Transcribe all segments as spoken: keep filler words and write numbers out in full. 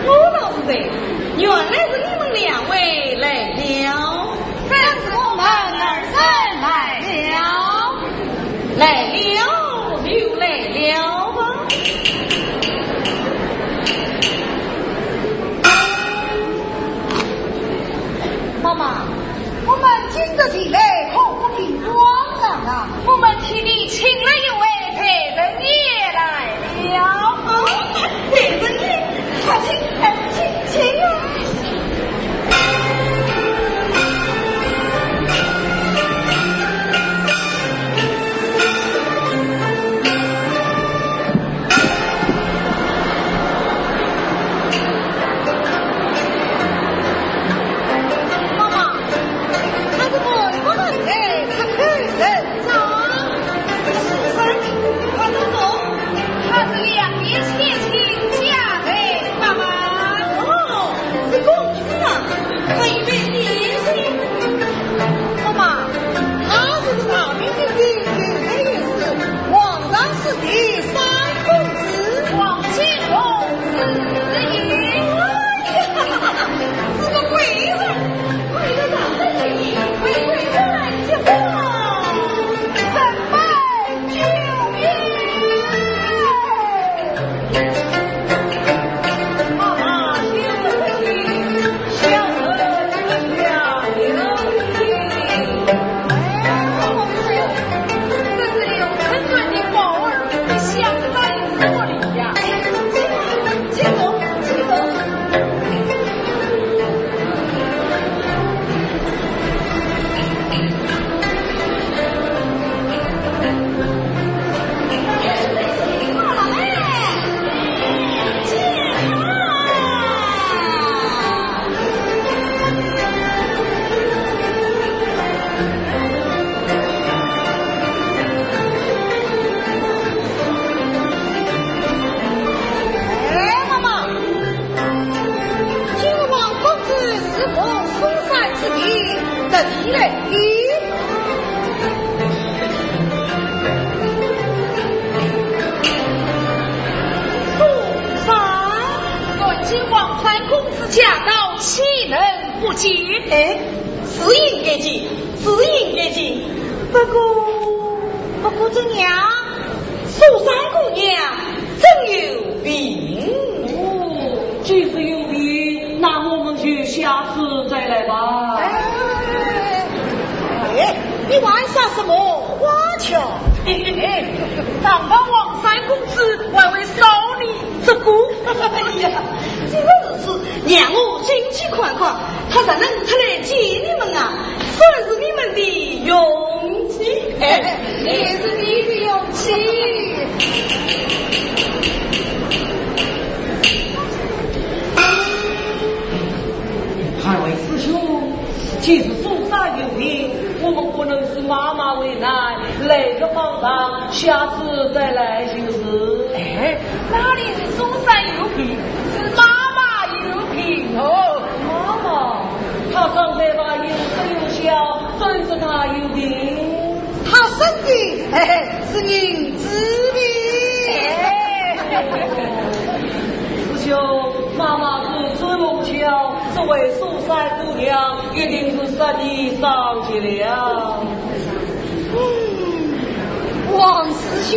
我老实在，原来是你们两位来了。正是我们二人来了。来了就来了吧。妈妈，我们今日前来可不平光啊。 我们替你请了一位陪人爷来了。哦，陪人爷，快请，哎，请，请啊。妈妈， 他是外国人哎，是客人。走，是谁？快走走。他是两年前请假的，妈妈。哦，是公子啊，他已被联系。妈妈，他是大名鼎鼎的人士，皇上是第三公子。皇亲公子也。哎呀，是个贵人。 为了咱们的利益，为国为民，准备救命！哎，我们这是有很多的宝儿，相当有道理呀。请坐，请坐。 哎，妈妈， 今王公子是奉苏三之命，特地来的。苏三？如今王三公子驾到，岂能不见？哎，是应该见，是应该见。不过，不过怎样？苏三姑娘 真有病。哦，既是有病，那我们就下次再来吧。哎，哎，你玩耍什么花枪？嘿嘿，难道王三公子还会少你这个？哎呀，这个事让我进去看看，他若能出来见你们啊，算是你们的运气。哎，也是你的运气。 二位师兄，既是苏三有病，我们不能使妈妈为难，来个方长，下次再来就是。哎，哪里是苏三有病，是妈妈有病哦。妈妈，她刚才把银子又笑，真是她有病。 他生的，嘿嘿，是银子病。师兄，妈妈口出龙窍，这位苏三姑娘一定是杀的上级了。嗯，王师兄。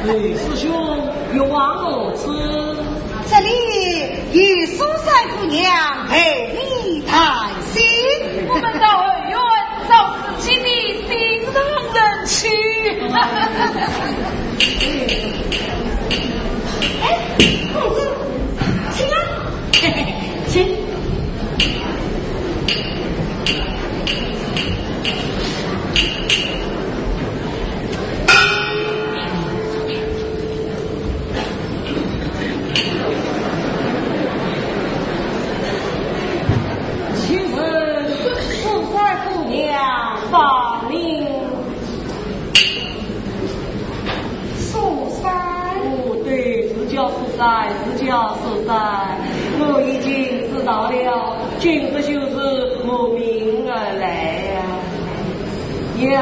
师兄，欲往何处？这里有苏三姑娘陪你谈心。我们到后院找自己的心上人去。哎，公子，请啊。请。 请问是苏三姑娘芳名？苏三？哦，对，是叫苏三，是叫苏三。我已经知道了，今日就是慕名而来呀。呀。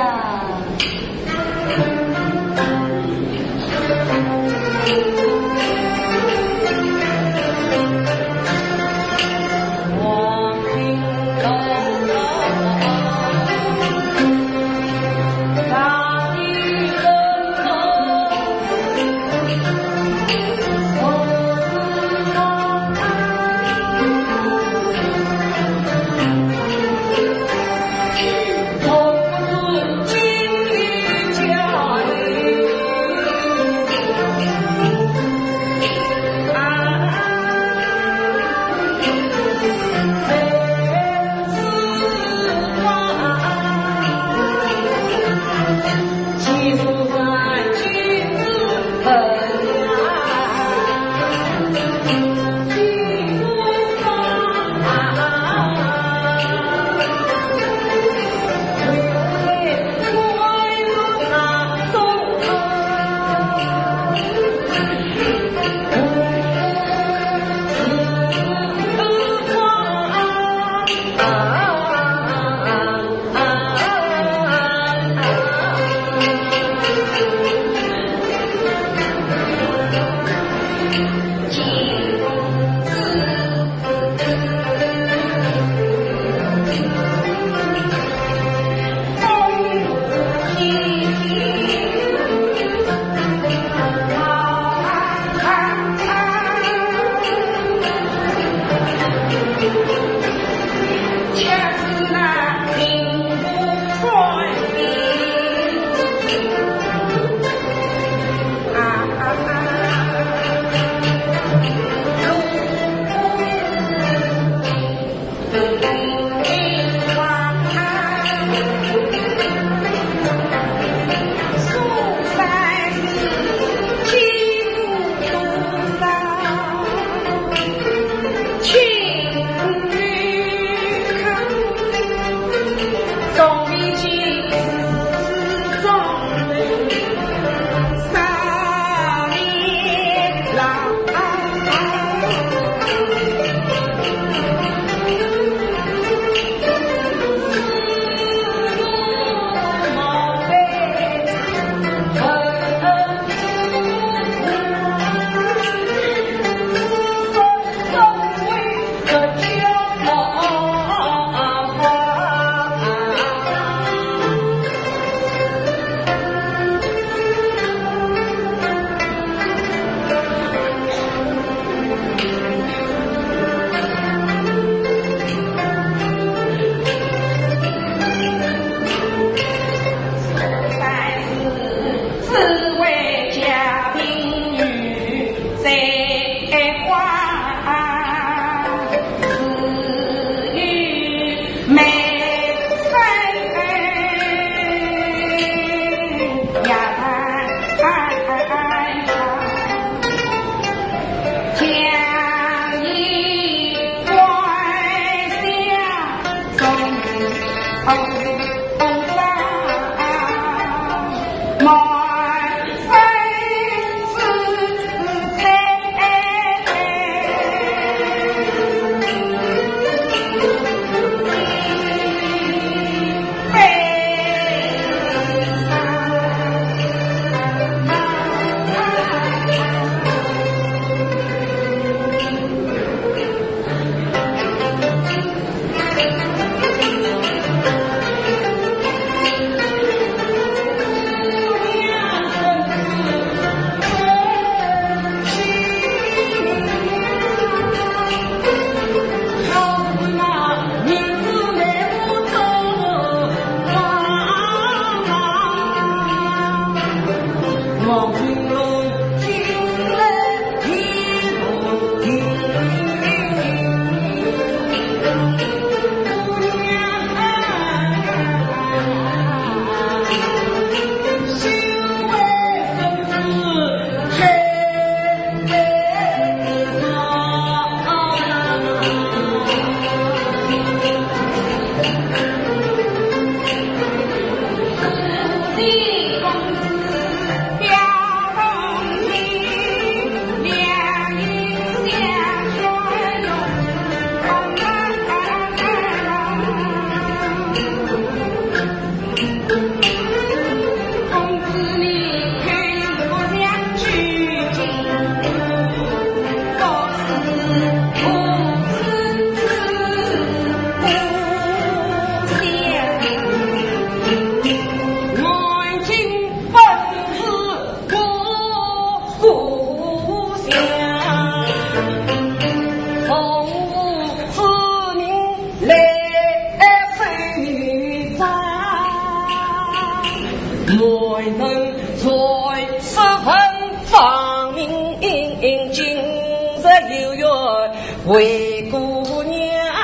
为姑娘，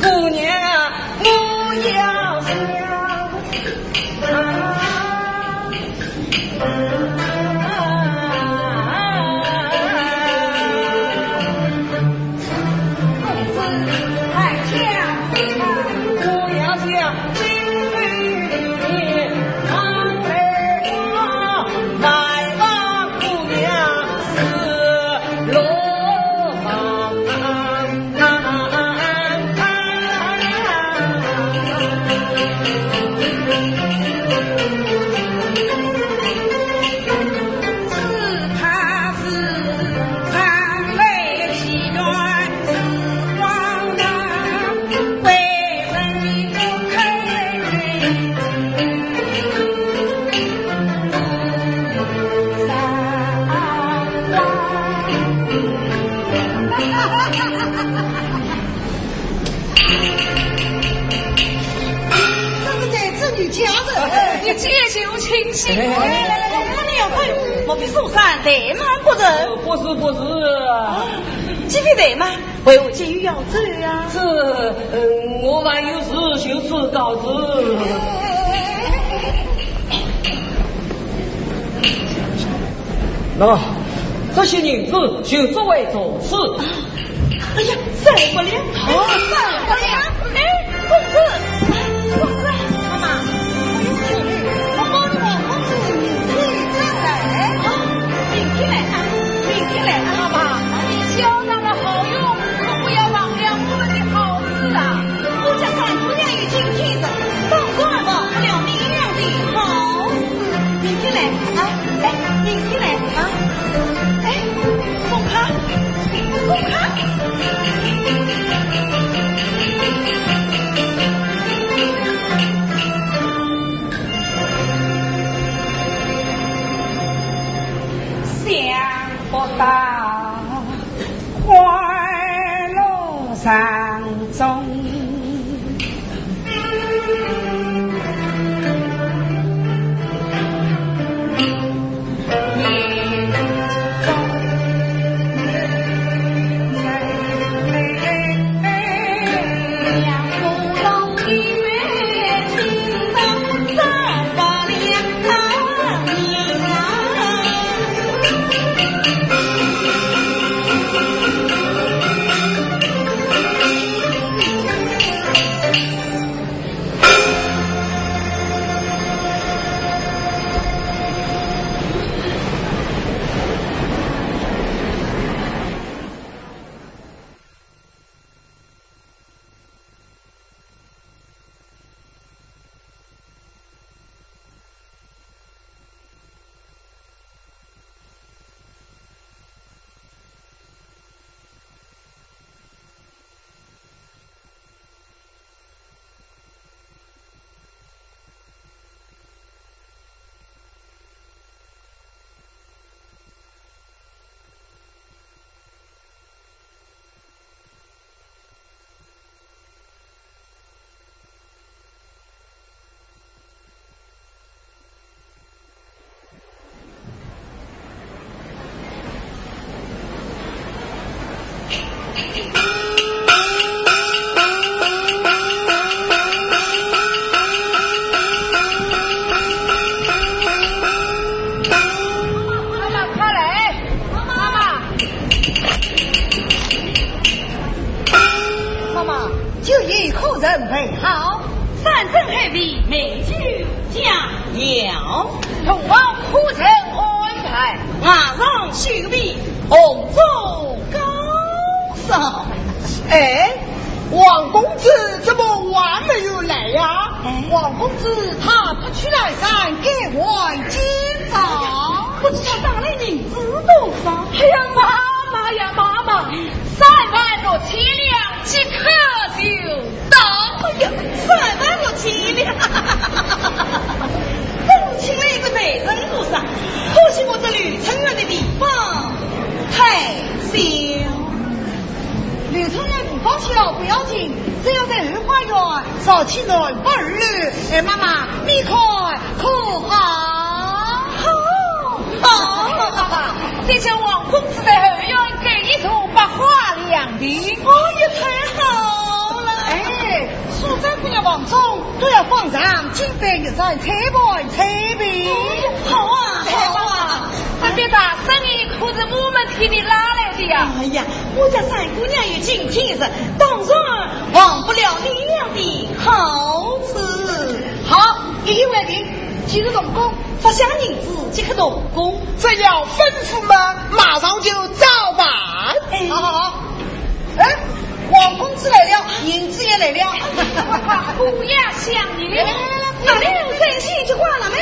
姑娘，我要想。这是在这里讲的。你这就清醒。哎，哎，哎，哎，哎，莫非苏三怠慢不成？呃，不是，不是。啊，岂非怠慢？为何急于要走呀？这，嗯，我还有事，就此告辞。那么，这些银子就作为重赏。 哎呀，受不了，受不了！哎，公子，公子，妈妈，我有请你，我帮你把公子请进来。啊，明天来啊，明天来啊。妈妈，你小娘的好用，可不要忘了我们的好事啊！我家三姑娘已经听着，当然忘不了你俩的好事。明天来啊，哎，明天来啊，哎。 送客，送客。想不到快乐山中。妈妈，快来！妈妈，妈妈，妈妈，酒宴可曾备好？山珍海味，美酒佳肴。同房可曾安排？马上修备，同桌高烧。哎，王公子怎么还没有来呀？哎。王公子他不去南山，该还今朝。不知道打来银子多少？哎呀，妈妈呀，妈妈，三万六千两，即刻就 到。哎呀，三万六千两！真请了一个媒人和尚，可惜我这柳春院的地方太小。柳春院地方小不要紧，只要在后花园造起南北二楼，哎，妈妈，你看可好？好，好，好，好。再叫王公子在后院盖一座百花凉亭。哦，也太好了。哎，苏州姑娘王宗都要放上金杯玉盏，参拜参拜。哦，好啊，好啊。这笔大生意可是我们替你拉来的呀。哎呀，我家三姑娘有今天日，当然忘不了你俩的好处。好，一言为定。 既是动工，发下银子即刻动工。只要吩咐嘛，马上就照办。哎，好好好。哎，王公子来了，银子也来了。姑爷相迎，来来来来，那里有真心就挂了没？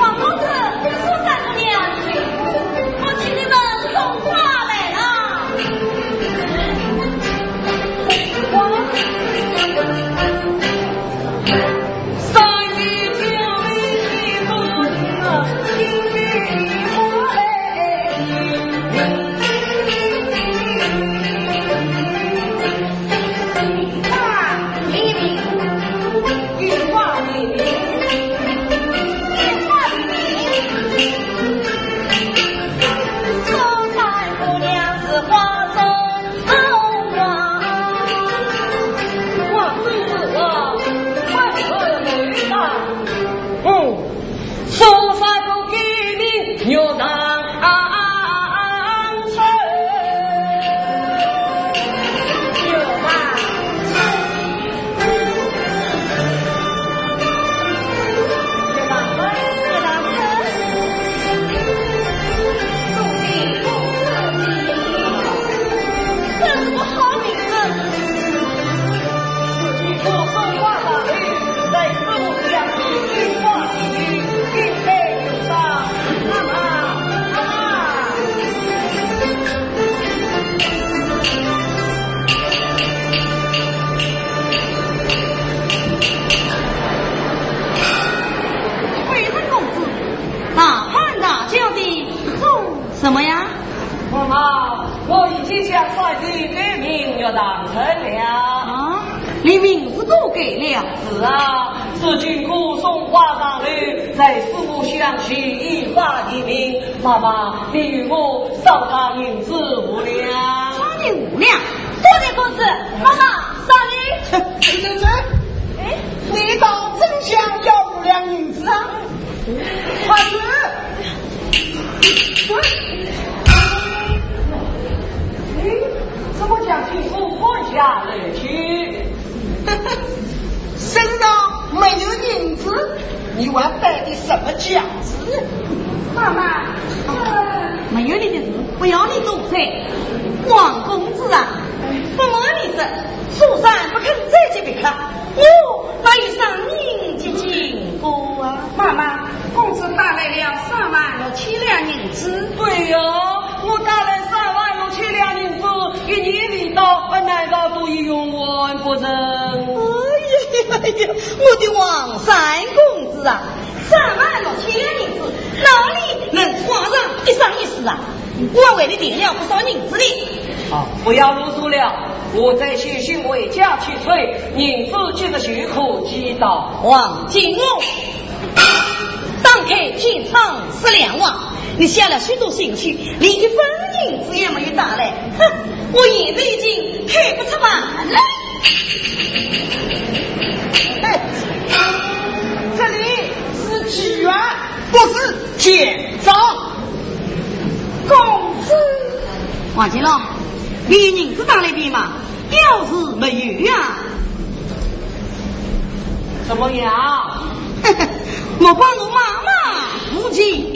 王公子，苏三姑娘，我替你们送花来了。贵人公子，大喊大叫的做什么呀？妈妈，我已经向少爷禀明岳丈人了。啊，你明日都改了？是啊，如今我送花上楼，在四目相许，以花易名。妈妈，你与我少拿银子五两。少你五两？多谢公子，妈妈，少你。陈真真，哎，你倒真想要五两银子啊？快去！哎，怎么将金库关下来去？身上没有银子，你还摆的什么架子？妈妈，没有你的事，不要你多嘴。王公子啊，不瞒你说，苏三不肯再接别客，我那一生人结金过啊。妈妈，公子带来了三万六千两银子。对呀，我带来三万六千两银子，一年未到，难道都已用完不成？哎呀呀呀，我的王三公子啊，三万六千两银子，哪里能花上一生一世啊？我还为你垫了不少银子呢。啊，不要啰嗦了，我再写信回家去催，银子即日就可寄到。王金龙，打开钱仓十两银，你写了许多信去，连一分银子也没有带来。哼，我现在已经开不出门了。哎，这里是妓院，不是奸商。公子。王金龙，你银子带来的吗？要是没有呀？怎么样？我帮我妈妈扶起。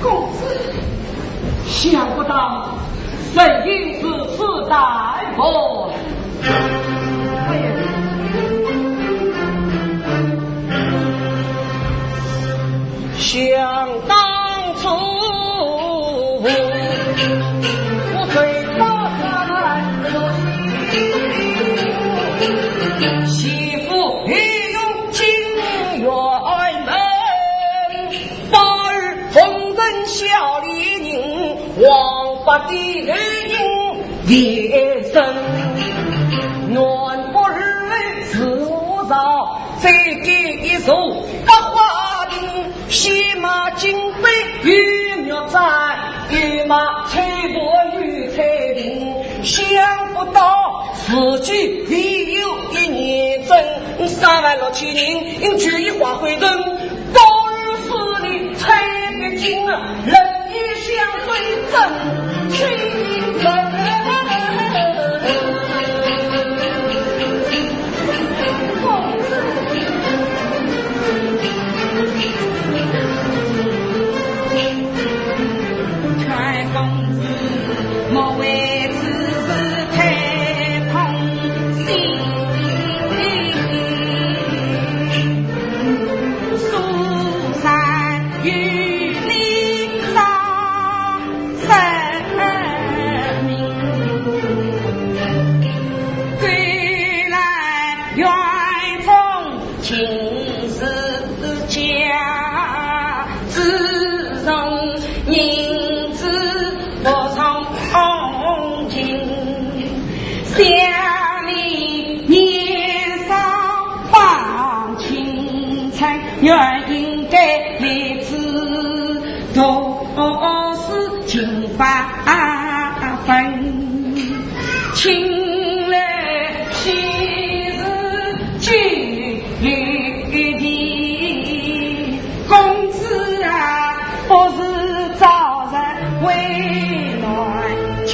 公子，想不到 人竟如此淡薄。想当初，我最高山，媳妇御用金銮门。 八二红尘笑里人，王法的后人连生。南北二位是无常，再给一座百花亭，西马金杯与玉簪，一马翠柏与翠屏，想不到自己唯有一年生，三万六千人，聚一化灰尘。 都是你太不敬了，人也像水真情人。劝公子莫为此事太痛心。 苏三与你早成名，归来园中尽是家。自从银子不从红巾，想你年少 方青春，原应该立志读书勤发奋，请来昔日救命的公子啊，不是早日 为难情。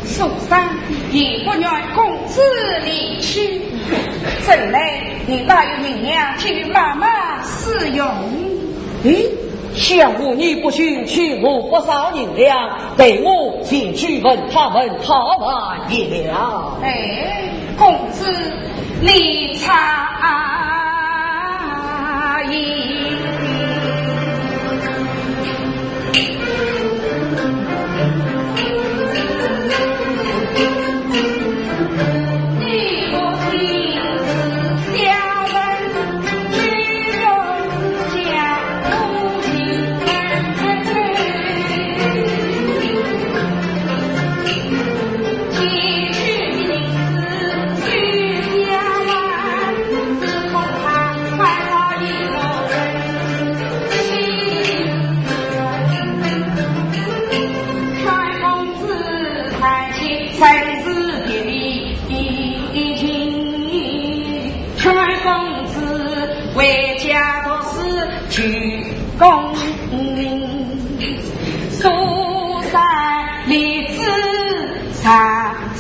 苏三也不愿公子离去，怎奈你哪有银两给妈妈使用？咦，想我你不信，欠我不少银两，待我前去问他们讨还也了。哎，公子，你差矣。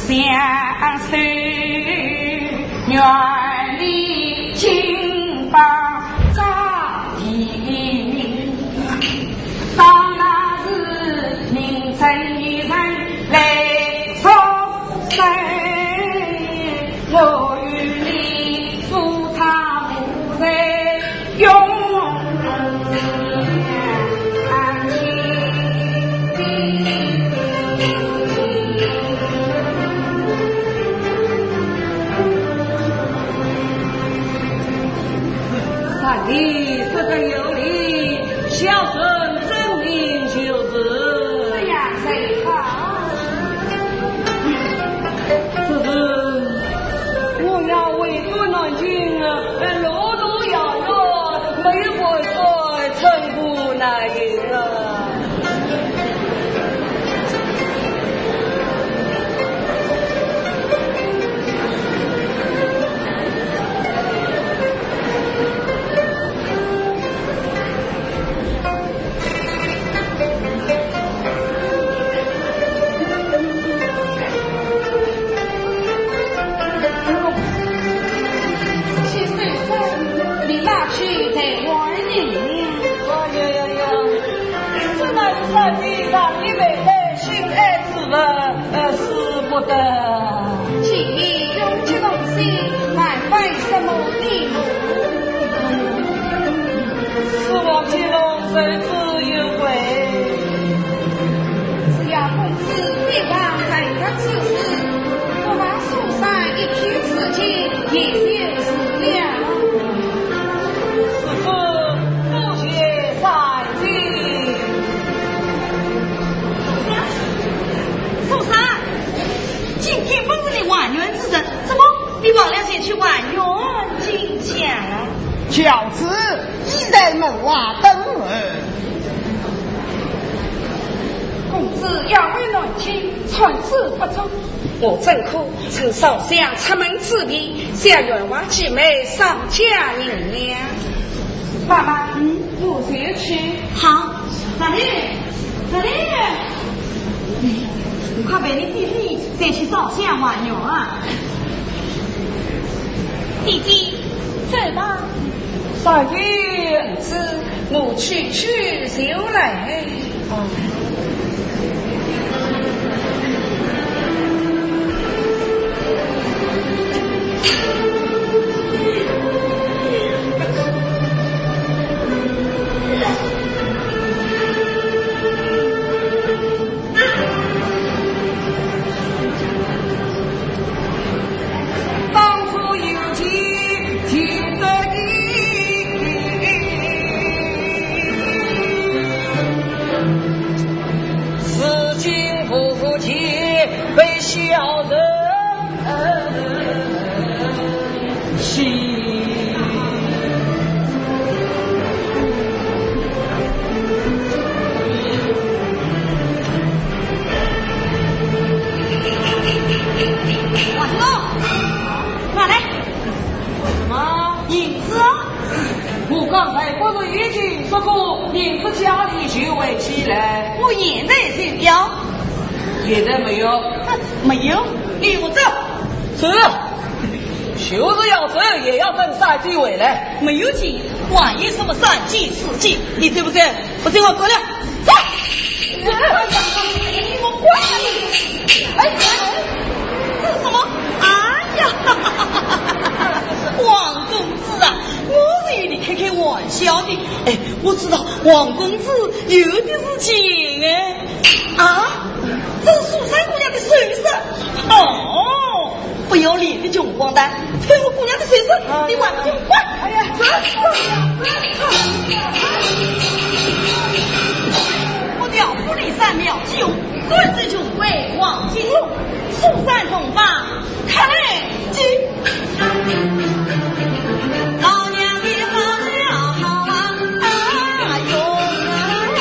相随，愿你金榜题名，到那时名正言顺来做官。我与你做他无罪。 永相见。大爷说得有理，小生遵命就是。这样才好。可是 我要回转南京啊，路途遥远，没有办法寸步难行啊。 先生，你拿去代我二娘。哎呀呀呀，这乃是三弟让你妹妹心爱之物，呃，使不得。请你永结同心，还摆什么礼物？ 是王金龙受之有愧。只要公子别忘待客之事，不忘苏三一片痴情，也就是了。此事不嫌再提。苏三，今天本是你还愿之日，怎么你忘了前去还愿进香了？ 教子已在门外等候。公子要回南京，参事不足，我怎可趁烧香出门之便，向员外姐妹商借银两？妈妈，嗯，我先去。好，大爷，大爷，你快陪你弟弟再去烧香还愿啊。 弟弟，走吧。少爷，是，我去去就来。哦。 当初有情结得义，如今无情被小人 心。王金龙，拿来。什么？银子啊？我刚才不是已经说过，银子家里就会寄来？我现在就要。现在没有？没有，你给我走。是。 就是要走，也要等三弟回来。没有钱，还有什么三弟四弟？你对不对？不对，我走了。走！哎呀，你给我滚啊你！哎，哎，这是什么？哎呀，王公子啊，我是与你开开玩笑的。哎，我知道王公子有的是钱哎。啊，这是苏三姑娘的首饰。哦， 不要脸的穷光蛋，偷我姑娘的首饰，你还不给我滚！哎呀，我调虎离山苗继红，赶走穷鬼王金龙，苏三同胞，看来这……老娘的好了好啊，哎呦啊！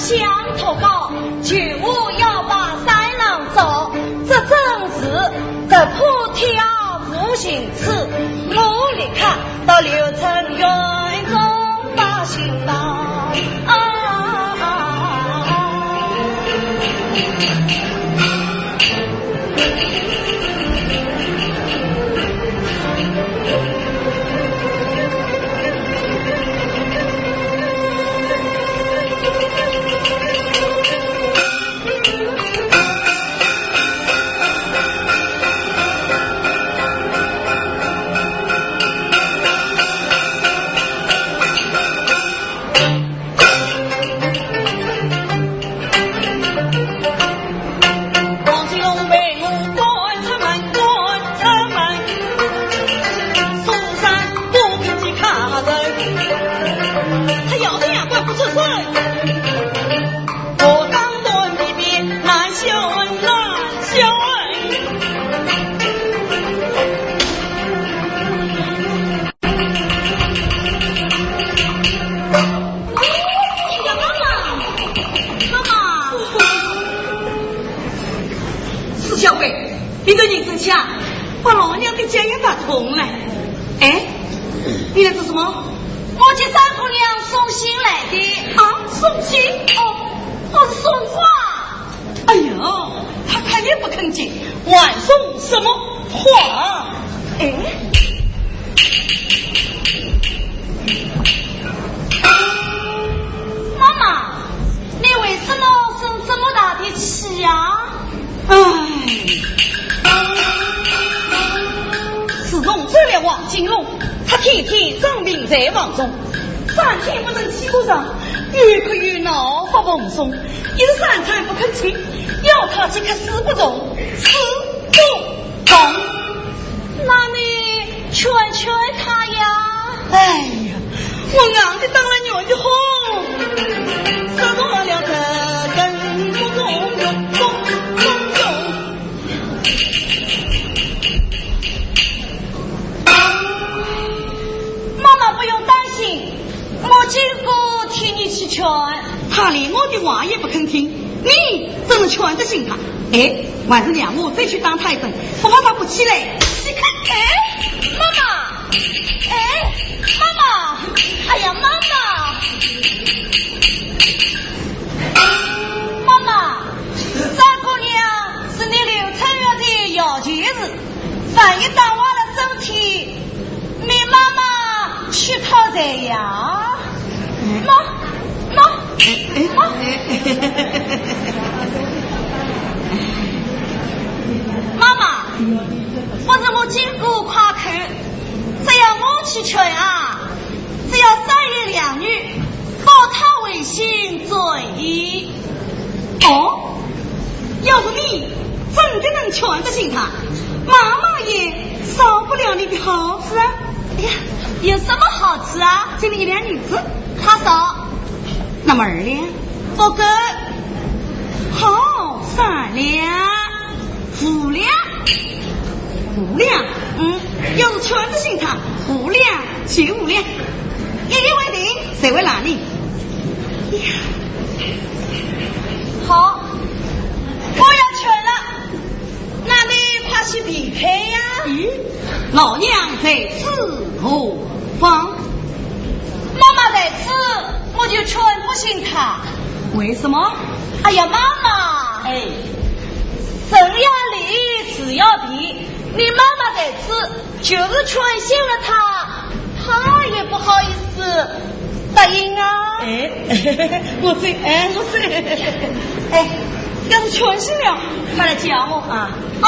想托高，求我要把三郎找，这真是得破天无寻处。我立刻到刘春院中把信报。啊！四小鬼，你的人生枪把老娘的脚也打痛了。哎，你来做什么？我给三姑娘送信来的。啊，送信？哦，我是送花。哎呦，她看也不肯接，还送什么花？哎，妈妈，你为什么生这么大的气呀？唉，自从做了王金龙，他天天装病在房中，三天不曾起过床，又哭又闹发疯疯，一日三餐不肯吃，要他吃可死不动，死不动。那你劝劝他呀。哎呀，我硬的当了女的好，什么了这根不中用，中中用。妈妈不用担心，我金姑替你去劝。他连我的话也不肯听，你怎么劝得醒他？哎，还是让我再去打他一顿，不怕他不起来。你看，哎，妈妈，哎，妈妈，哎呀，妈妈，妈妈，三姑娘是你刘春月的要紧事，万一打坏了身体，你妈妈去讨谁呀？妈，妈，哎，哎，妈。哎，哎。妈妈，不是我金姑夸口，只要我去劝啊，只要三言两语，保她回心转意。哦，要是你真的能劝得醒她，妈妈也少不了你的好处啊。哎呀，有什么好处啊？给你一两银子。她少。那么二两？不够。好，三两。 五两，五两，嗯，要是劝得醒她，五两就五两，一言为定，谁会拦你？呀，好，我要劝了，那你快些离开呀。咦，老娘在此何妨？妈妈在此，我就劝不醒她。为什么？哎呀，妈妈，哎， 人要离，树要别，你妈妈在此，就是劝醒了她，她也不好意思答应啊。哎，我说，哎，我说，哎，要是劝醒了，快来叫我啊。哦。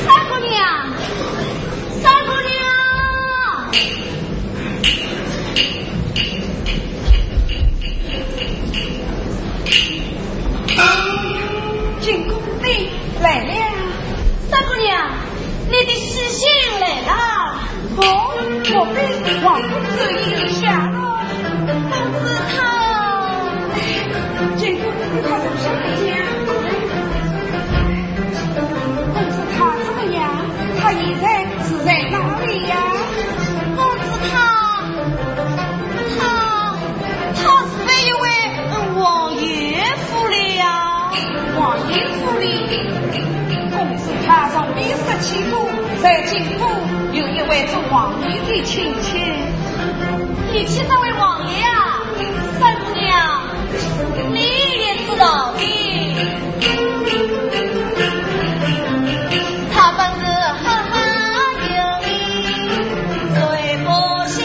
三姑娘，三姑娘。 金公子来了。三姑娘，你的喜信来了。哦，莫非王公子已留下了？公子他……金公子他怎么样？公子他怎么样？他现在是对呀，公子他，他，他是被一位王爷扶来呀。王爷扶来？公子他从一十七度，在京都有一位做王爷的亲戚。你去这位王爷啊，三姑娘，你也知道的。 他本是赫赫有名，谁不晓？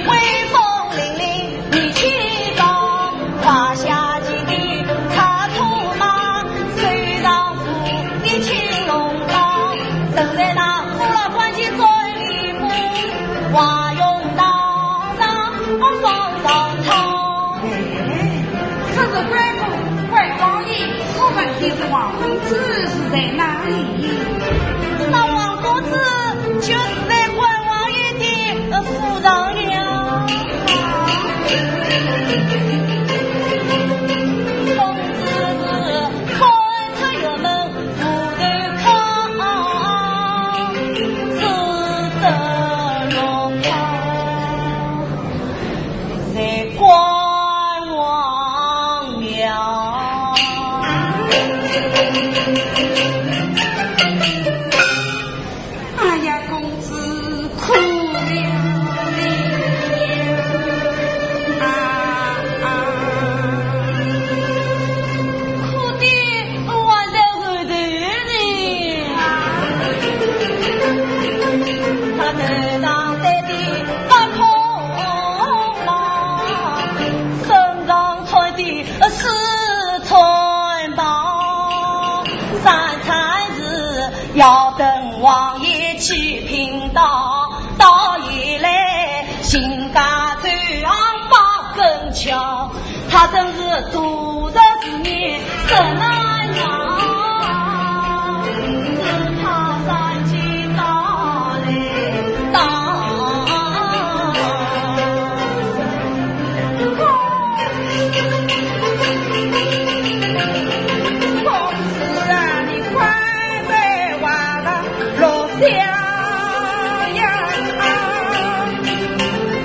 威风凛凛你去到，胯下骑的赤兔马，手上扶的青龙刀，正在那虎牢关前走一步，华容道上我方上唱。 这是关公，关王爷，我问的是王公子是在哪里？那王公子就是在关王爷的，呃，府上了。公子是关他院门 哎呀，公子 苦了你啊啊！苦的还在后头呢。他头上戴的八孔帽，身上穿的是穿袍，三餐是要等 王爷去贫道，到夜来，行家走巷把跟敲，他真是度日如年怎么样？只怕三更到来到。 公子啊，你快快把那落下呀！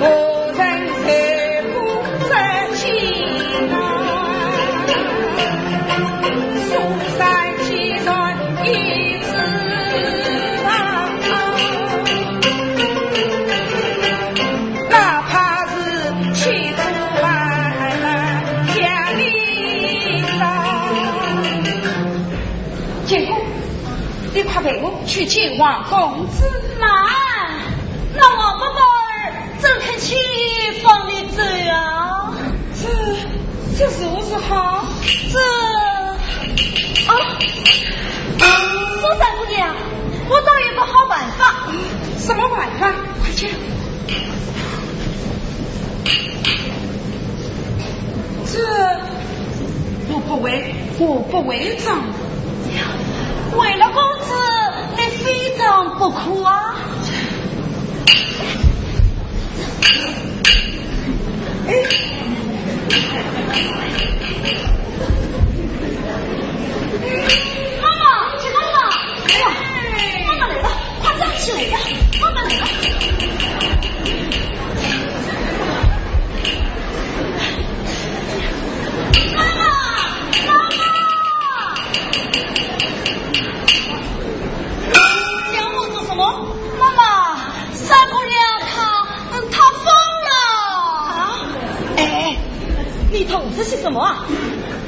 何人在乎这情啊？苏三既然已知道，哪怕 是去出外家里了。见过，你快陪我去见王公子。慢，那王伯伯儿怎肯轻易放你走啊？这，这如何好？这，啊，苏三姑娘，我倒有个好办法。什么办法？快讲。 这我不会，我不会唱。为了公子，你非唱不可啊！哎，妈妈，你去干嘛？哎呀，妈妈来了。 快站起来呀！妈妈来了！妈妈，妈妈！叫我做什么？妈妈，三姑娘她，嗯，她疯了！啊？哎，哎，你懂这些什么啊？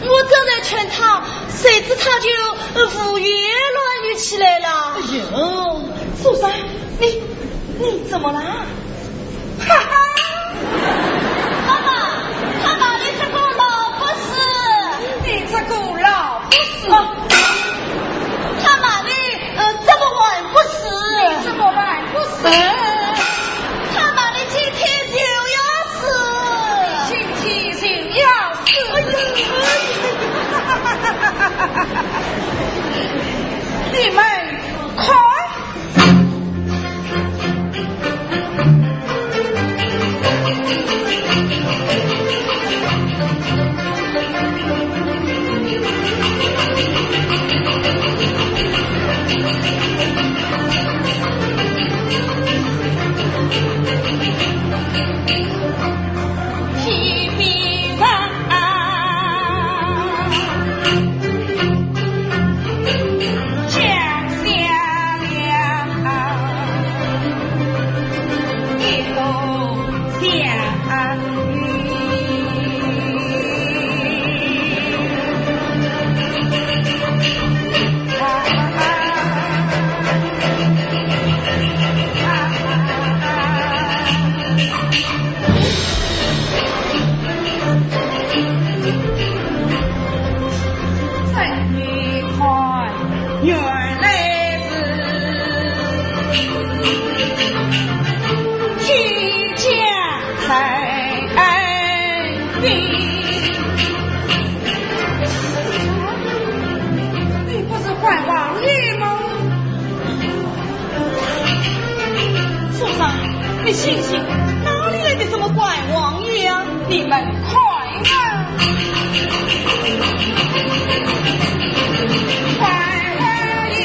我正在劝她，谁知她就，呃，胡言乱语起来了。哎呦，苏三， 你，你怎么啦？哈哈！妈妈，他骂你这个老不死。你这个老不死。哦，他骂你，呃，这个晚不死。你这个晚不死。嗯，他骂你今天就要死。你今天就要死。哎呀，你们看，星星，哪里来的什么关王爷啊？你们看啊！关王爷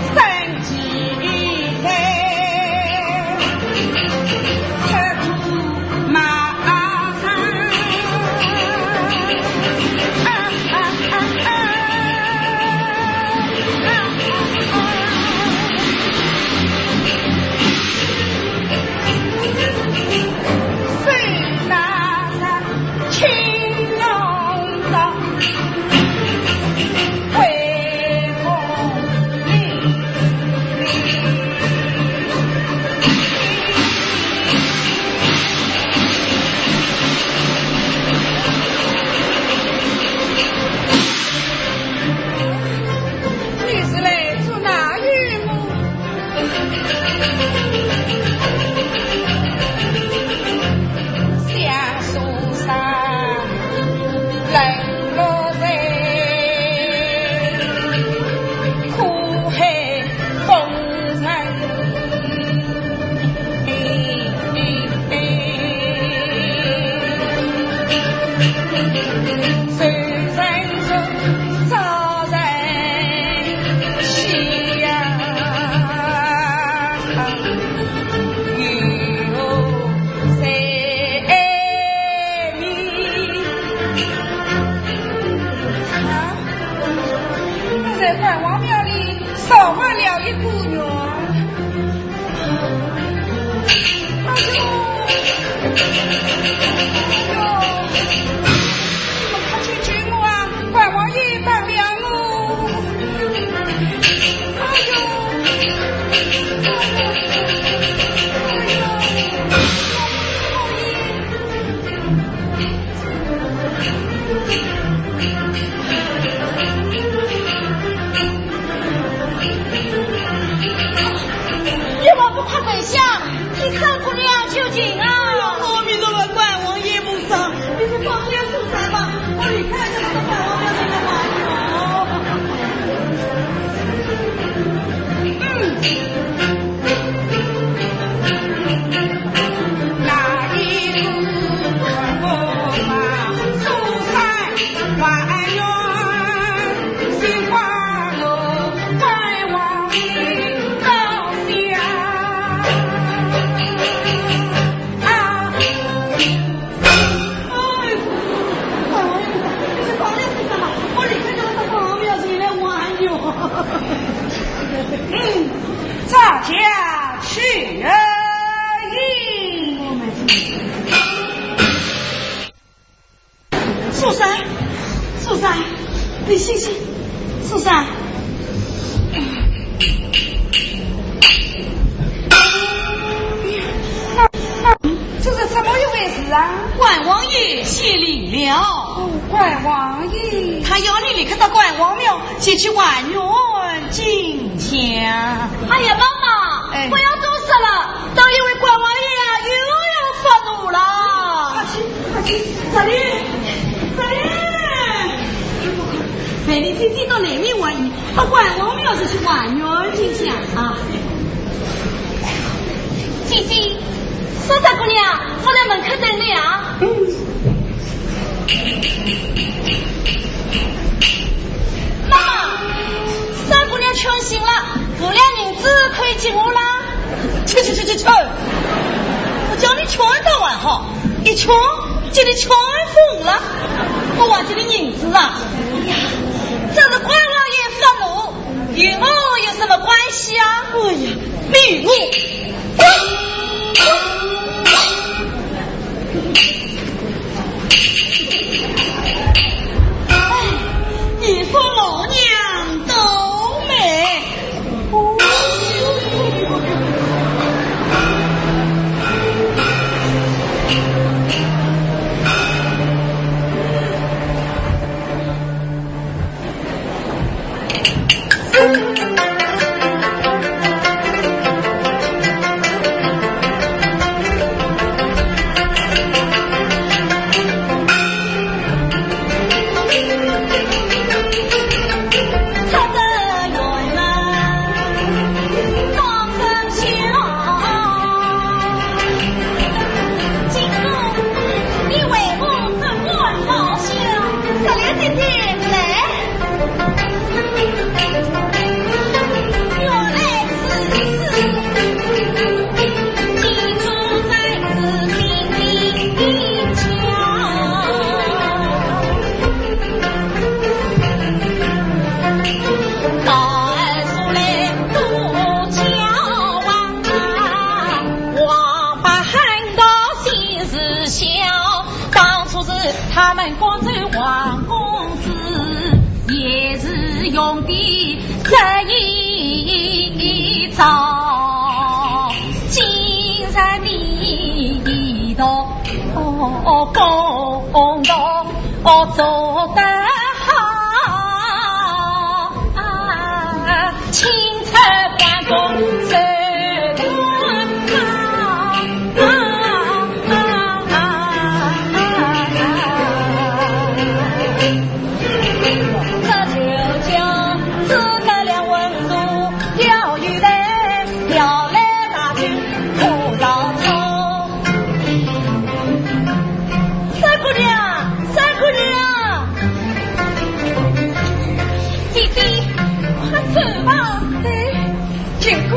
生几岁？出马上。啊啊啊啊！ 你是来做哪一梦？相思山，冷落人，苦海风尘。 啊，我在关王庙里少还了一个愿。 哎呦，哎呦，你们快去救我啊！关王爷打了我！哎呦，哎呦，哎呦，关王爷！ 你们不快跪下，替三姑娘求情啊！阿弥陀佛，关王爷菩萨，你是帮了菩萨吗？我离开这个关王爷的怀抱。嗯。 大家去而饮。苏三，苏三，你醒醒，苏三。这是怎么一回事啊？关王爷显灵了。哦，关王爷。他要你立刻到关王庙 前去还愿进香。哎呀，妈妈，哎。不要多说了，等一会关王爷啊，又要发怒了。快去，快去，快点，快点！陪你姐姐到南面还愿，到关王庙就去还愿进香啊。姐姐，苏三姑娘，我在门口等你啊。嗯。 妈妈，三姑娘劝醒了，五两银子可以给我啦。去去去去去！我叫你劝倒还好，一劝，给你劝疯了。我还给你银子啊！哎呀，这是关王爷发怒，与我有什么关系啊？哎呀，比我…… 哎，你说老娘倒霉。这一朝，今日你同我共同做得好，青春光荣寿光好。 这就叫诸葛亮文黍，调鱼台，调来大军破曹操。三姑娘，三姑娘，姐姐，快走吧。对。 金姑，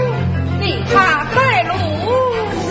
你快带路。是。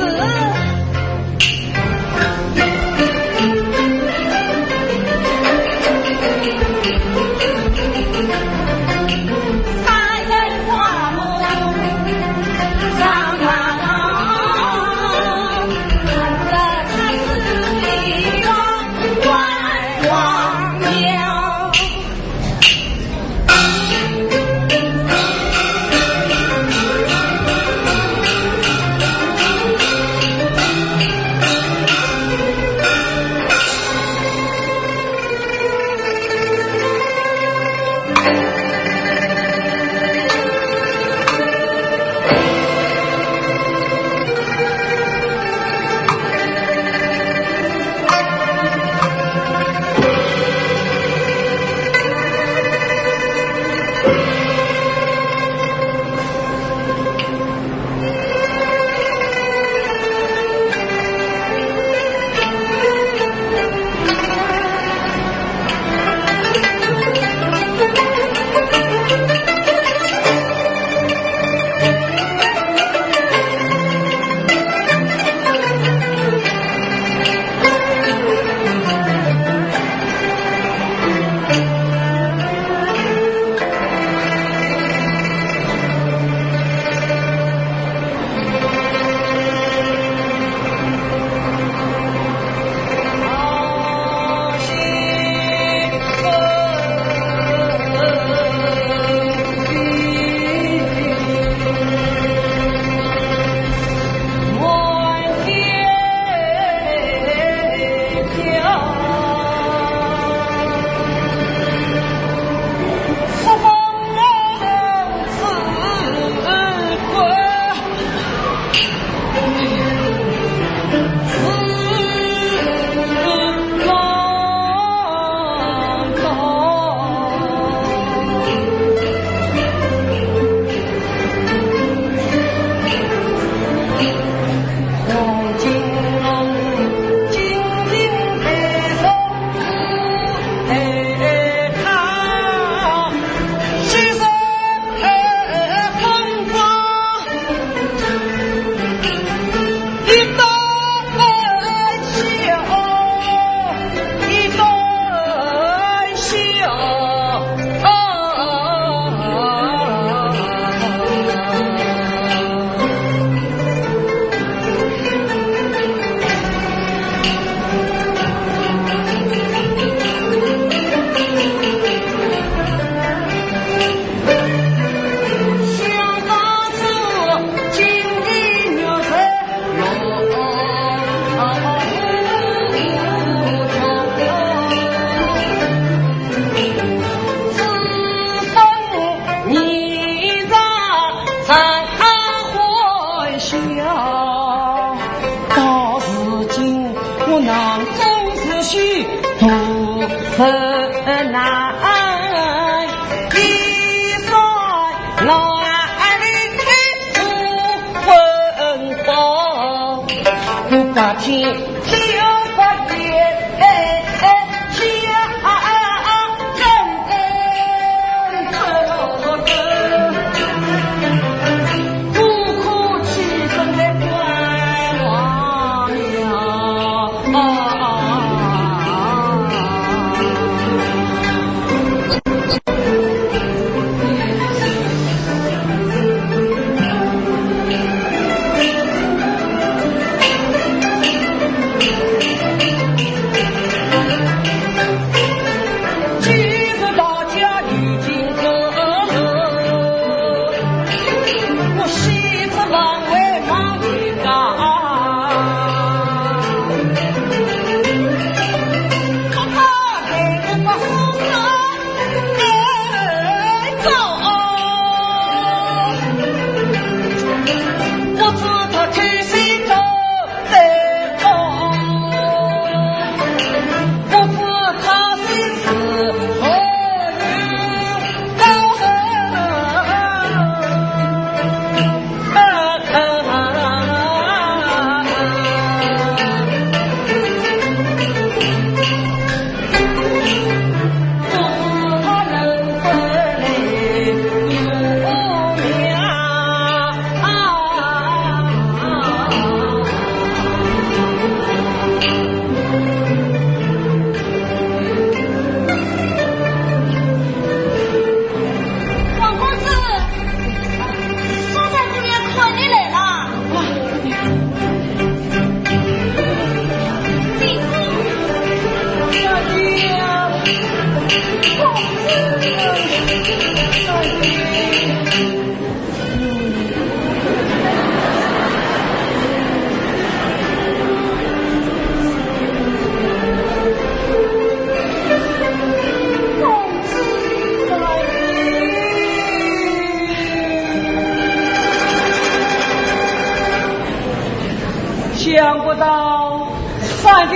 想不到三弟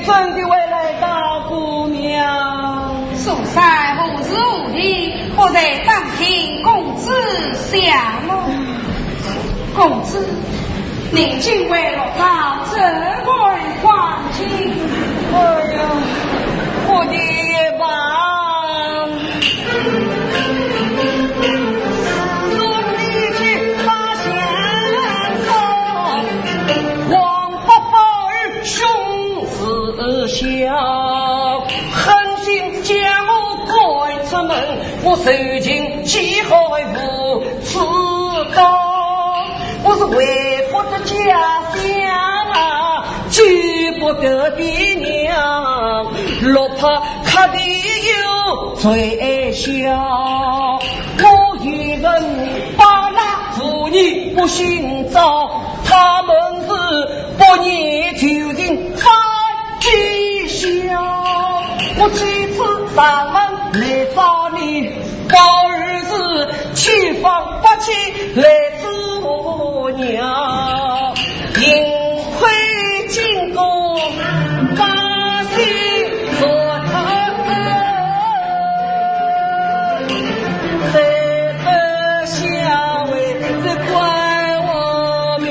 真的会来打姑娘。苏三何时何地，不在当庭公子下落。公子，你竟会落到这般光景。哎呀，我的一把。 我是为不得家乡啊，救不得爹娘，落魄客的有最小。我一人把那妇女不寻找，他们是不念旧情翻几宵。我几次上门来找你， 宝二字七方八千来做娘，幸亏经过八仙传，才得下回这官王庙。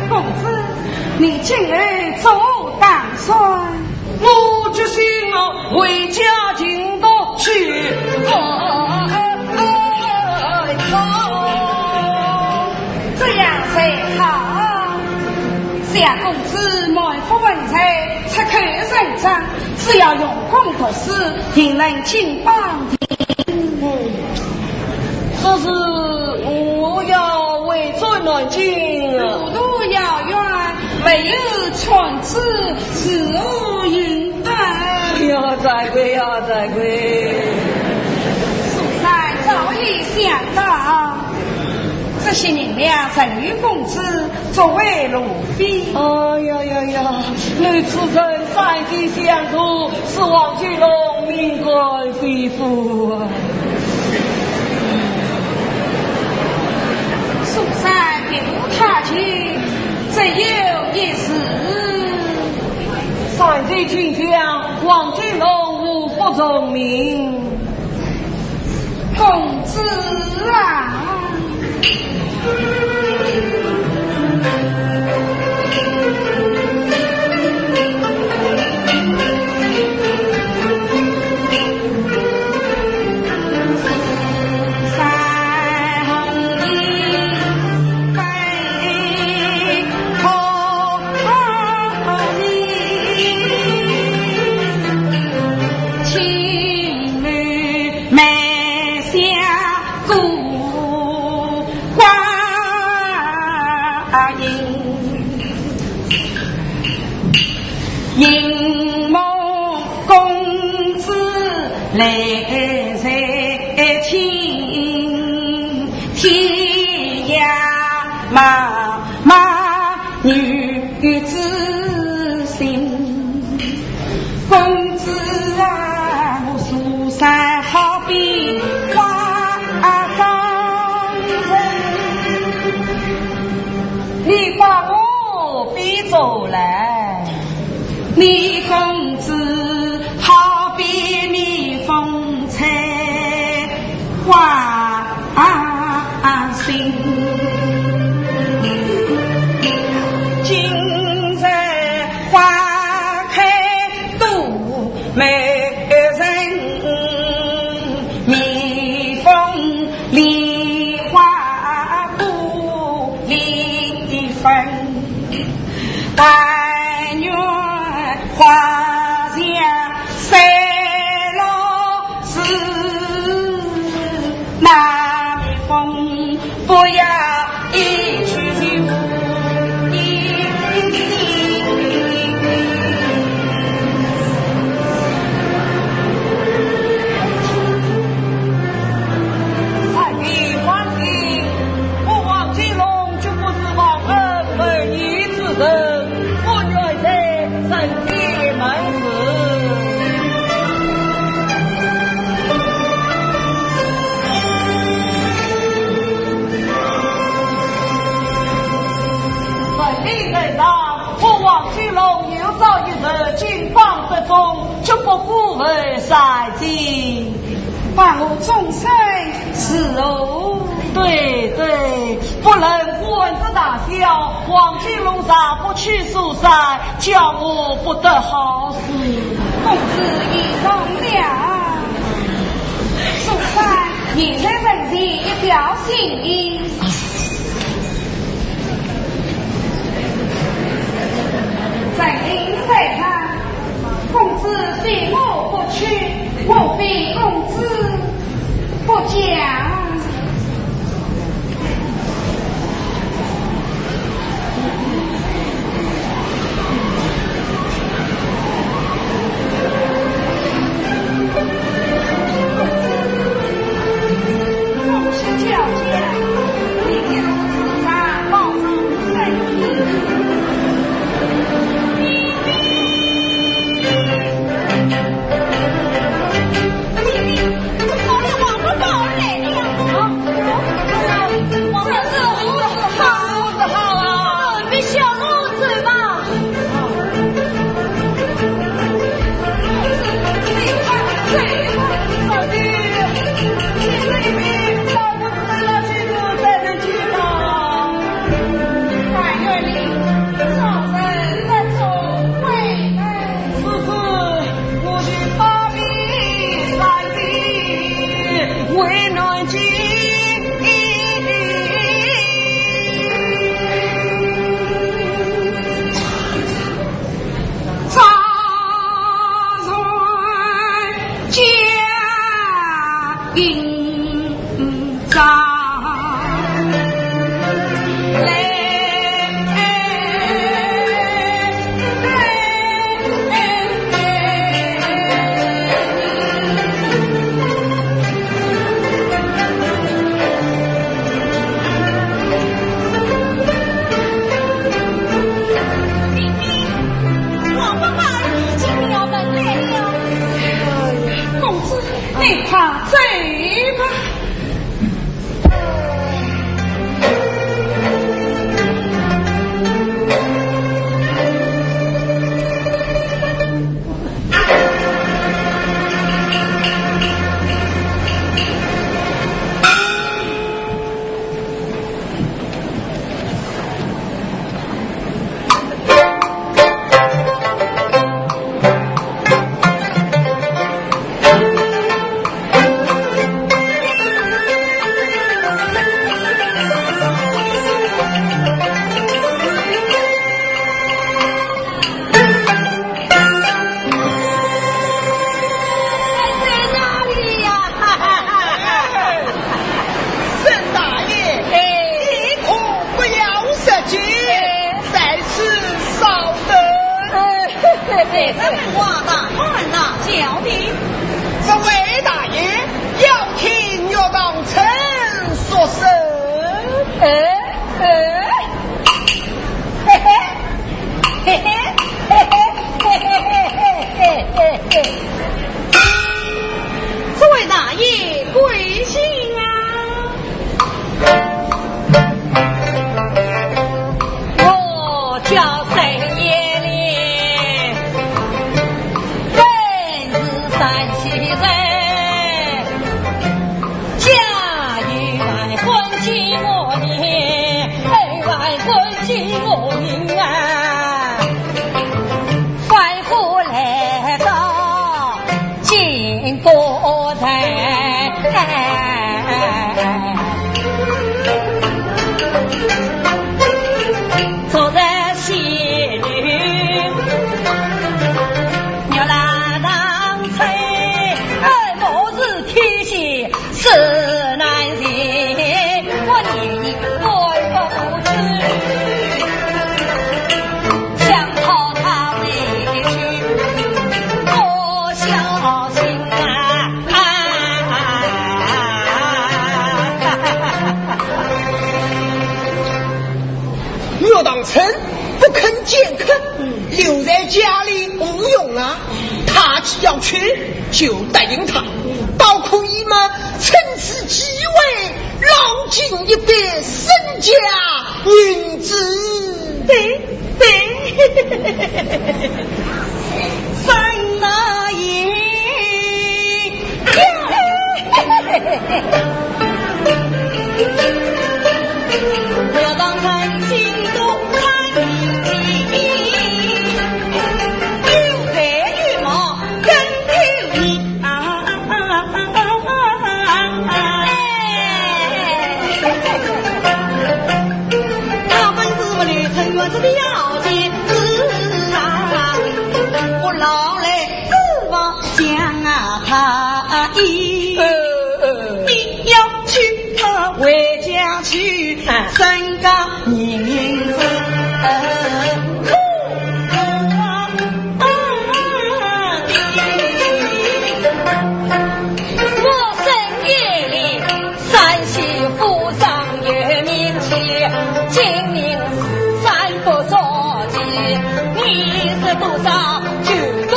公子，你今后作何打算？我决心了，回家尽道去。这样才好。小公子满腹文才，出口成章，只要用功读书，定能金榜题。 这是我要回转南京啊。路途遥远，没有船只，如何运搬？哎呀，再会呀，再会。苏三早已想到，这些银两任由公子作为路费。哎呀呀呀，你此人三计相图，使王金龙命归非夫啊！苏三别无他求，只有一事。三计尽讲， 王金龙无不从命。公子啊！你把我比作兰。 我王金龙有朝一日金榜得中，绝不辜负三计。 把我终身伺候。对，对，不论官职大小，王金龙若不娶苏三，叫我不得好死。公子言重了。苏三，你在门前一表心意。 在林在他，公子非我不娶，我非公子不嫁。快走吧。在哪里呀？沈大爷，哎。你可不要着急，哎。在此稍等。哎，这个话大胆呐，小弟。这位大爷要听岳塘春说甚？哎，哎，嘿嘿。 嘿嘿，嘿嘿，嘿嘿，嘿嘿，嘿嘿。这位大爷贵姓啊？我叫沈延年，本是山西人。 家有万贯金银，哎，万贯金银啊，欢喜来到金国城。昨日仙女玉兰堂吹，哎，我是天仙 是难行，我年年爱不知，想讨她回去，多小心啊！岳塘春不肯见客，留在家里无用啊。 他既要去，就答应他，倒可以嘛，趁此机会捞进一笔身家银子。对，对，三大爷。 我沈延年，山西府上有名气，今年三不着急，你是多少就多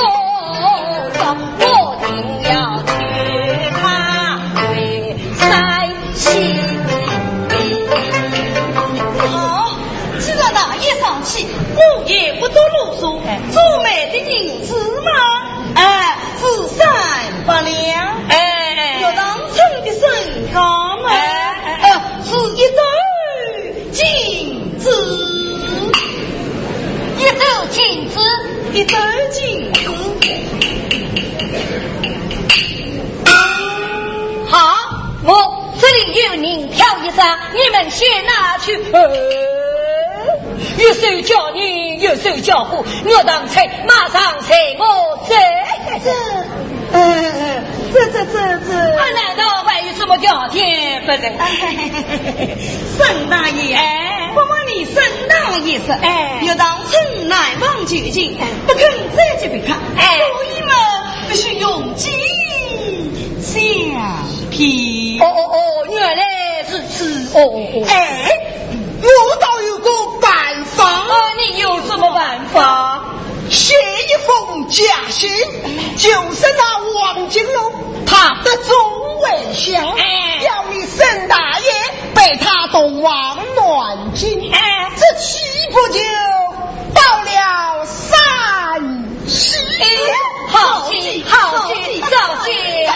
少，我定要娶她回山西。好，既然大爷上气，我也不多啰嗦，哎。做媒的银子嘛，哎， 是三百两。哎。岳塘春的身家嘛，哎，哎，哎。呃，是一斗金子。一斗金子？一斗金子。好，我这里有银票一张，你们先拿去。哎，一手交银，一手交货，岳塘春马上随我走。这 呃，这，这，这，这。啊，难道还有什么条件不成？哎，沈大爷，哎。不瞒你沈大爷说，哎。岳塘春乃望旧情，哎。不肯再结别客，哎。所以嘛，必须用计相骗。哦，哦，哦，原来如此，哦，哦，哦。哎，我倒有个办法。哦，你有什么办法？ 写一封假信，就是那王金龙，他得往南京，哎，这岂不就到了山西？哎，好极，好极，好极，哎。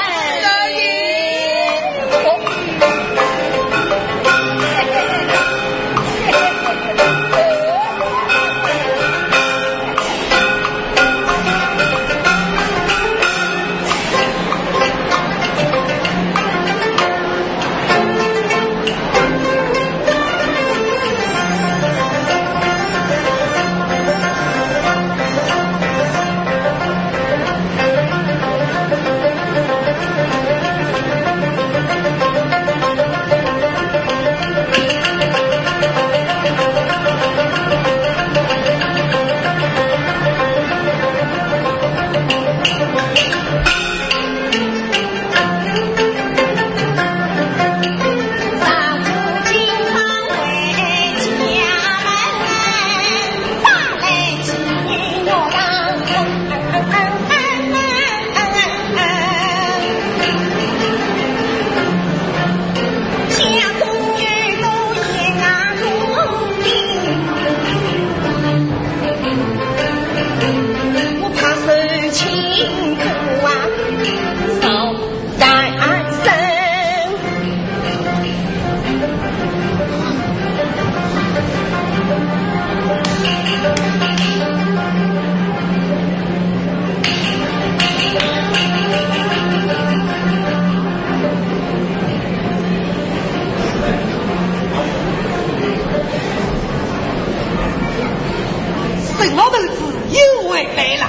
沈老头子又回来了。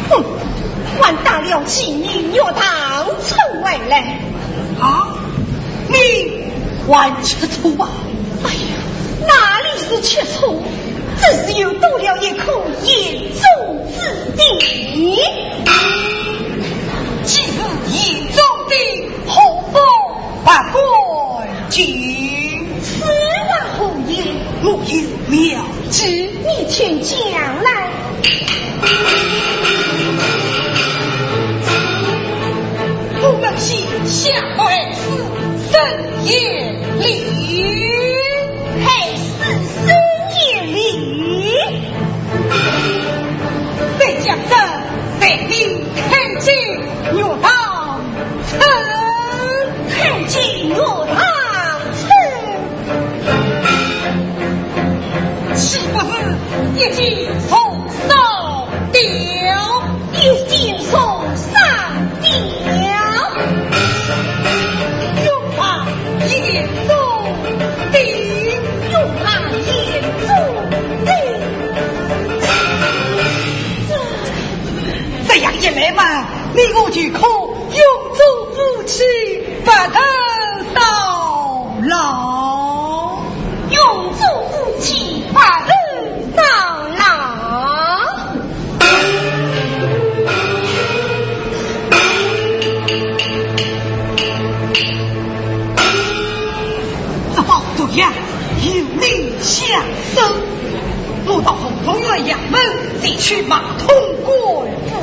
哼，还打了几年肉汤出回来。啊，你还吃醋啊？哎呀，哪里是吃醋，只是又多了一颗眼中之钉。既是眼中钉，何不 百官见。此话何言？我有妙计。你请讲来。我们先下跪，施深言礼。嘿，施深言礼。 谁家的，谁的，看见肉汤吃。看见肉汤吃。岂不是一箭重烧掉？一箭重烧掉。肉汤眼中钉。肉汤眼中钉。 这样一来嘛，你我就可永做夫妻，白头到老。永做夫妻，白头到老。这包毒药有你相送。 我到府中县衙门，你去马通官府。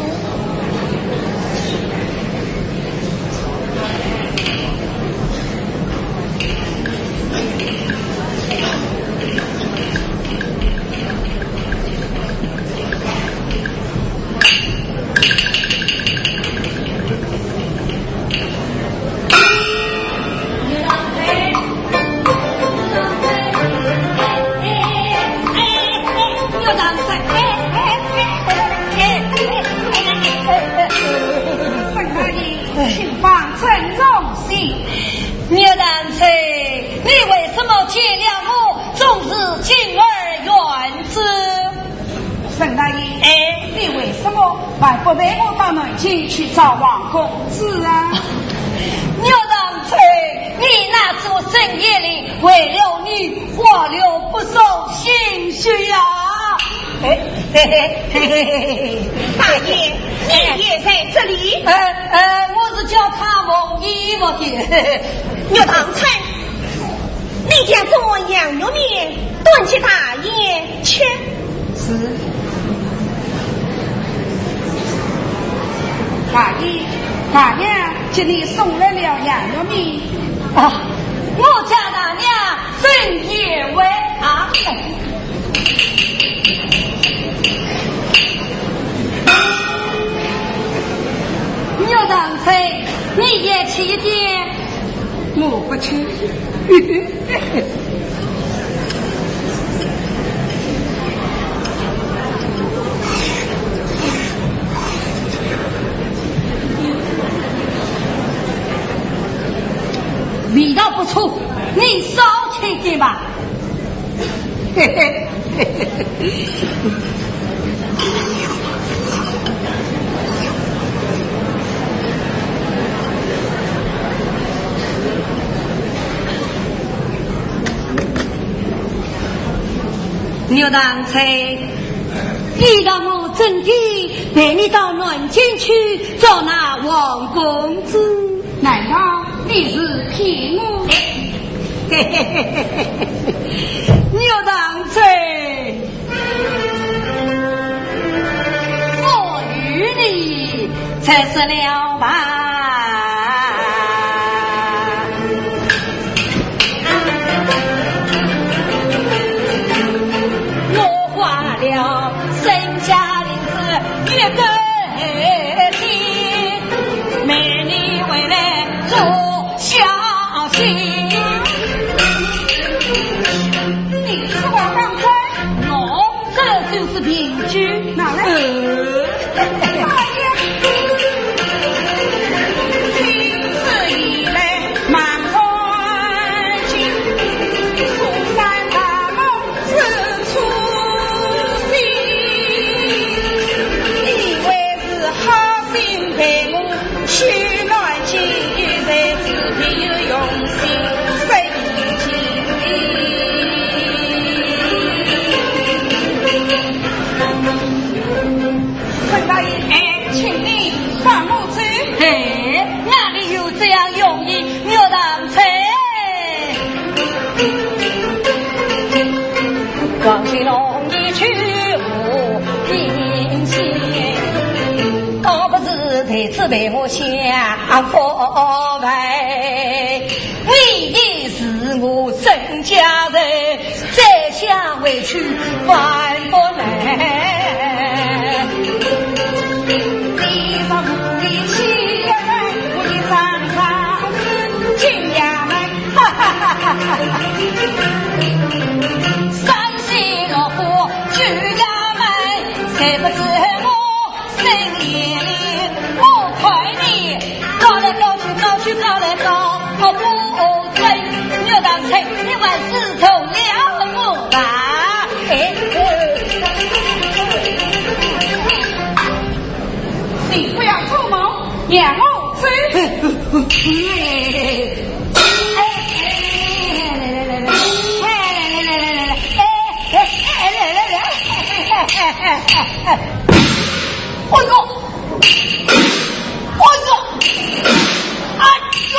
请放尊重些。岳堂主，你为什么见了我总是敬而远之？ 沈大爷，哎，你为什么还不陪我到南京去找王公子啊？岳堂主，你那次深夜里为了你花了不少心血呀。哎，嘿嘿嘿嘿嘿。大爷，你也在这里？呃，呃，我是叫他蒙衣服的。岳堂主， 你将这碗羊肉面端给大爷吃。是。大爷，大娘给你送来了羊肉面。啊，我家大娘真贤惠啊。岳长春，你也去一点。我不去。味道不错，你少吃点吧。岳长春，你让我真的陪你到南京去找那王公子。难道你是骗我？岳长春，我与你才说了吧。我花了身家银子一个天，没你回来做小姐。你说话放开，我这就是凭据。哪来？呃。哎呀，今日以来忙干净，苏三大梦是初心，以为是好心待我，去南京才知别有用心，真情。 沈大爷，哎，请你放我走。哎，哪里有这样容易？岳长春，王金龙一去无音信，倒不如在此陪我享福呗。 你的是我身家人，再想回去万不能。你若无力去，我的上上进衙门，哈哈哈哈哈。山西落花去衙门，谁不知我 深夜里，我看你搞来搞去，搞去搞来搞，搞不准。岳长春，你还是投了我吧。哎，你不要做梦，让我走。哎，哎，来来来来，哎，来来来来来，哎，哎，哎，来来来，哎，哎，哎，哎，哎。 哎呦！哎呦！哎呦！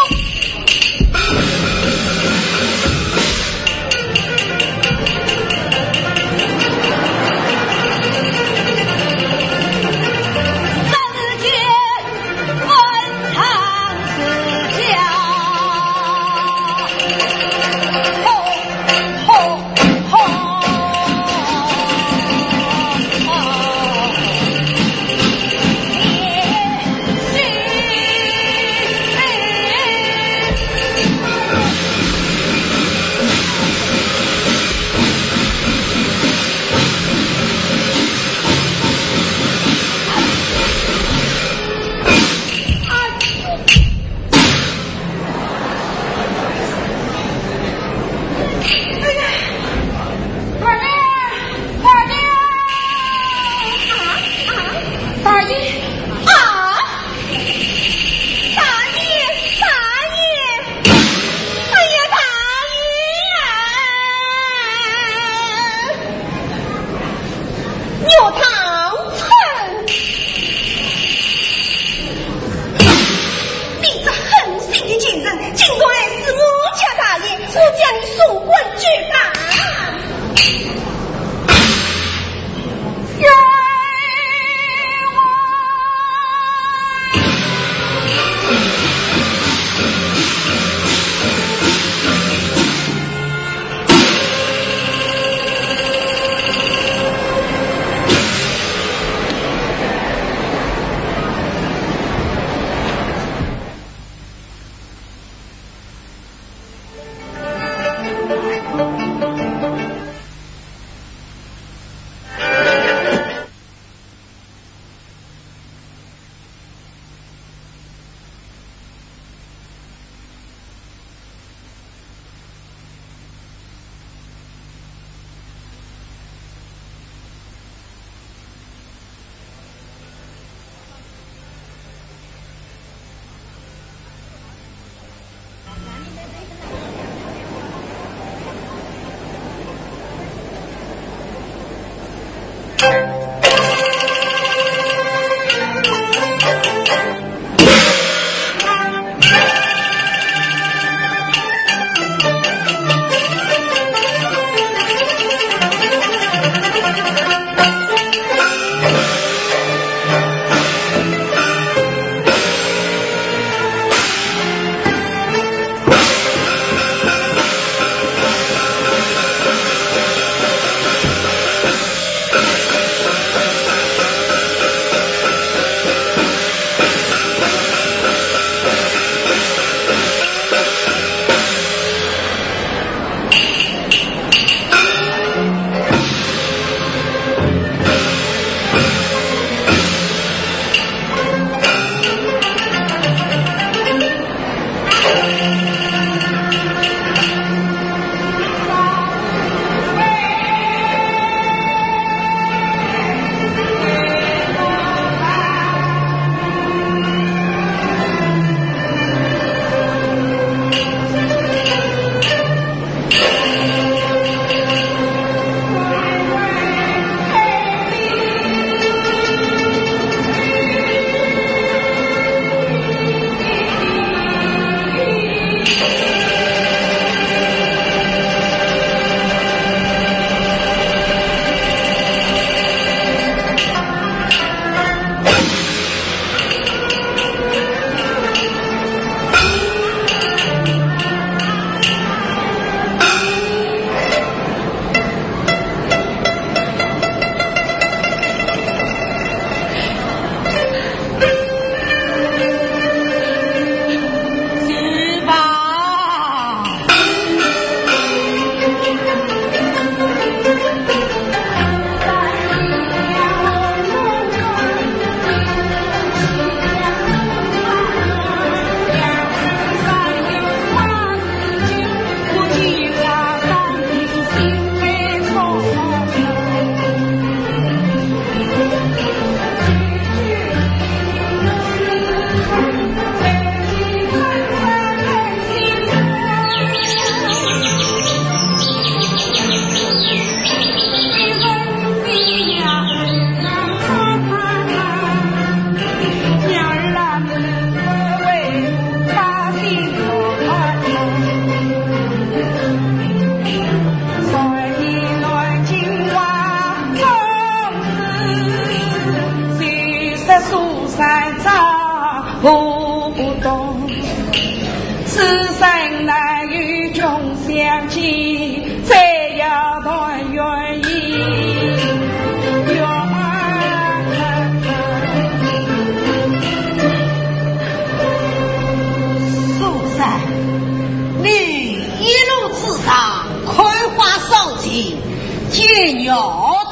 要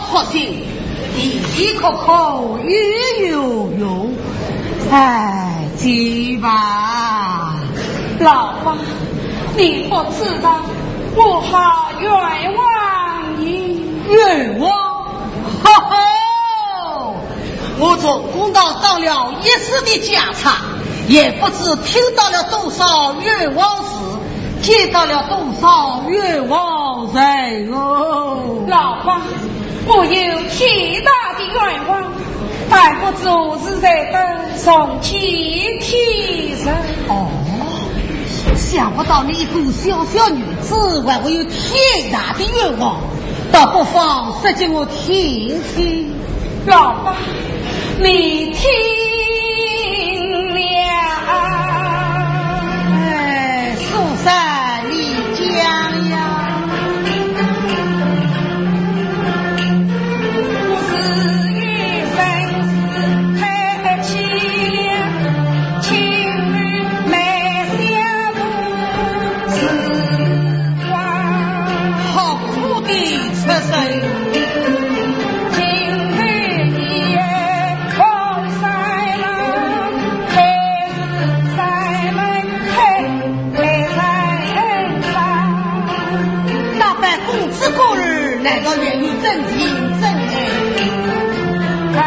托心，的的确确有有用。哎，去吧。老伯，你不知道我好冤枉你。冤枉？哈哈！我从公道当了一世的家差，也不知听到了多少冤枉事， 见到了多少冤枉人哦。老伯，我有天大的冤枉，但不知是谁的，从今天日。哦，想不到你一个小小女子，还会有天大的冤枉，倒不妨说给我听听。 老伯，你听了。哎，苏三，你讲呀。好苦的出身。大伯公子哥儿，难道愿意真情真爱？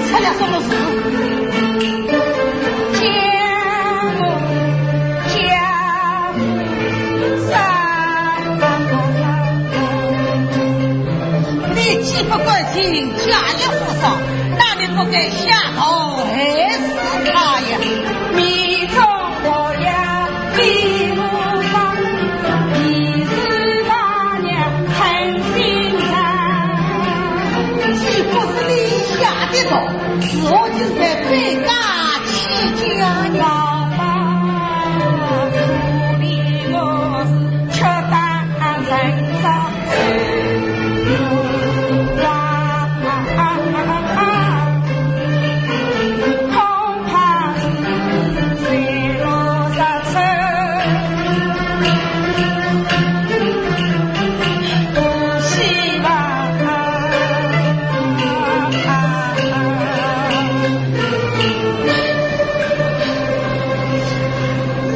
出了什么事？你既不关心家业和商，那你不该下毒害死他呀？ 既不是你下的毒，如何就在这个起家呢？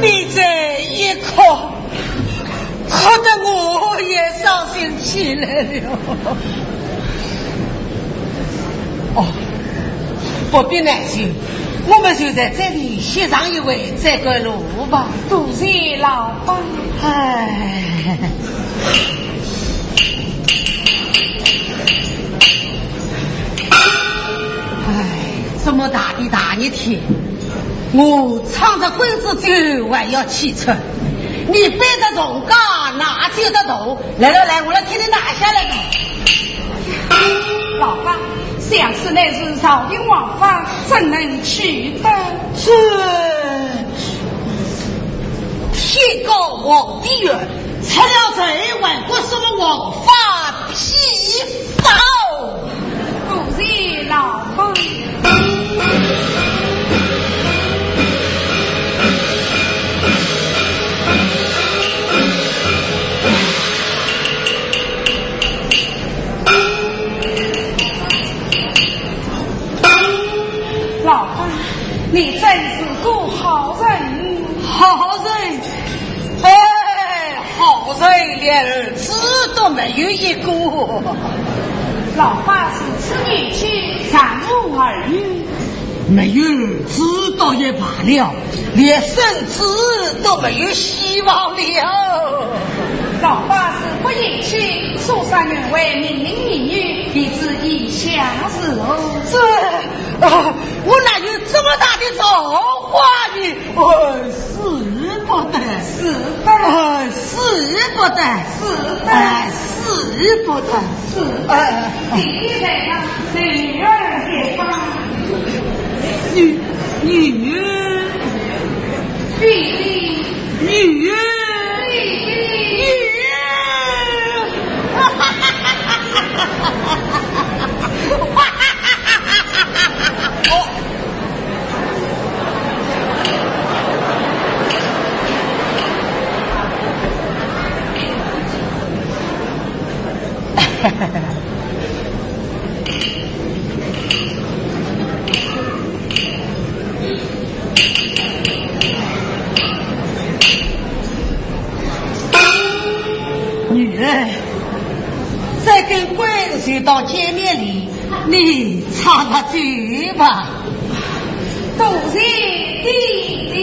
你这一哭， 哭得我也伤心起来了。哦，不必难受，我们就在这里歇上一会，再赶路吧。多谢老伯。哎，哎，这么大的大热天， 我撑着棍子就还要起床，你背着重担，哪接得动？来来来，我来替你拿下来吧。老伯，想是乃是朝廷王法，怎能去得？是，天高皇帝远，出了城还管什么王法批法哦？ 多谢老伯。老伯，你真是个好人。好人？哎， 好人连儿子都没有一个。老伯如此年纪，尚无儿女。没有儿子倒也罢了，连孙子都没有希望了。老伯如不厌弃，苏三愿为莅临一游，不知意下如何？这，啊，我哪有这么大的造化呢？哎， 使不得，使得，哎，使不得，使得，哎，使不得，使得。哎，弟弟在上，女儿在上。女，女儿，弟弟，女儿，弟弟，女儿。哦。女儿，这根棍子到街面里，你插着走吧。多谢爹爹。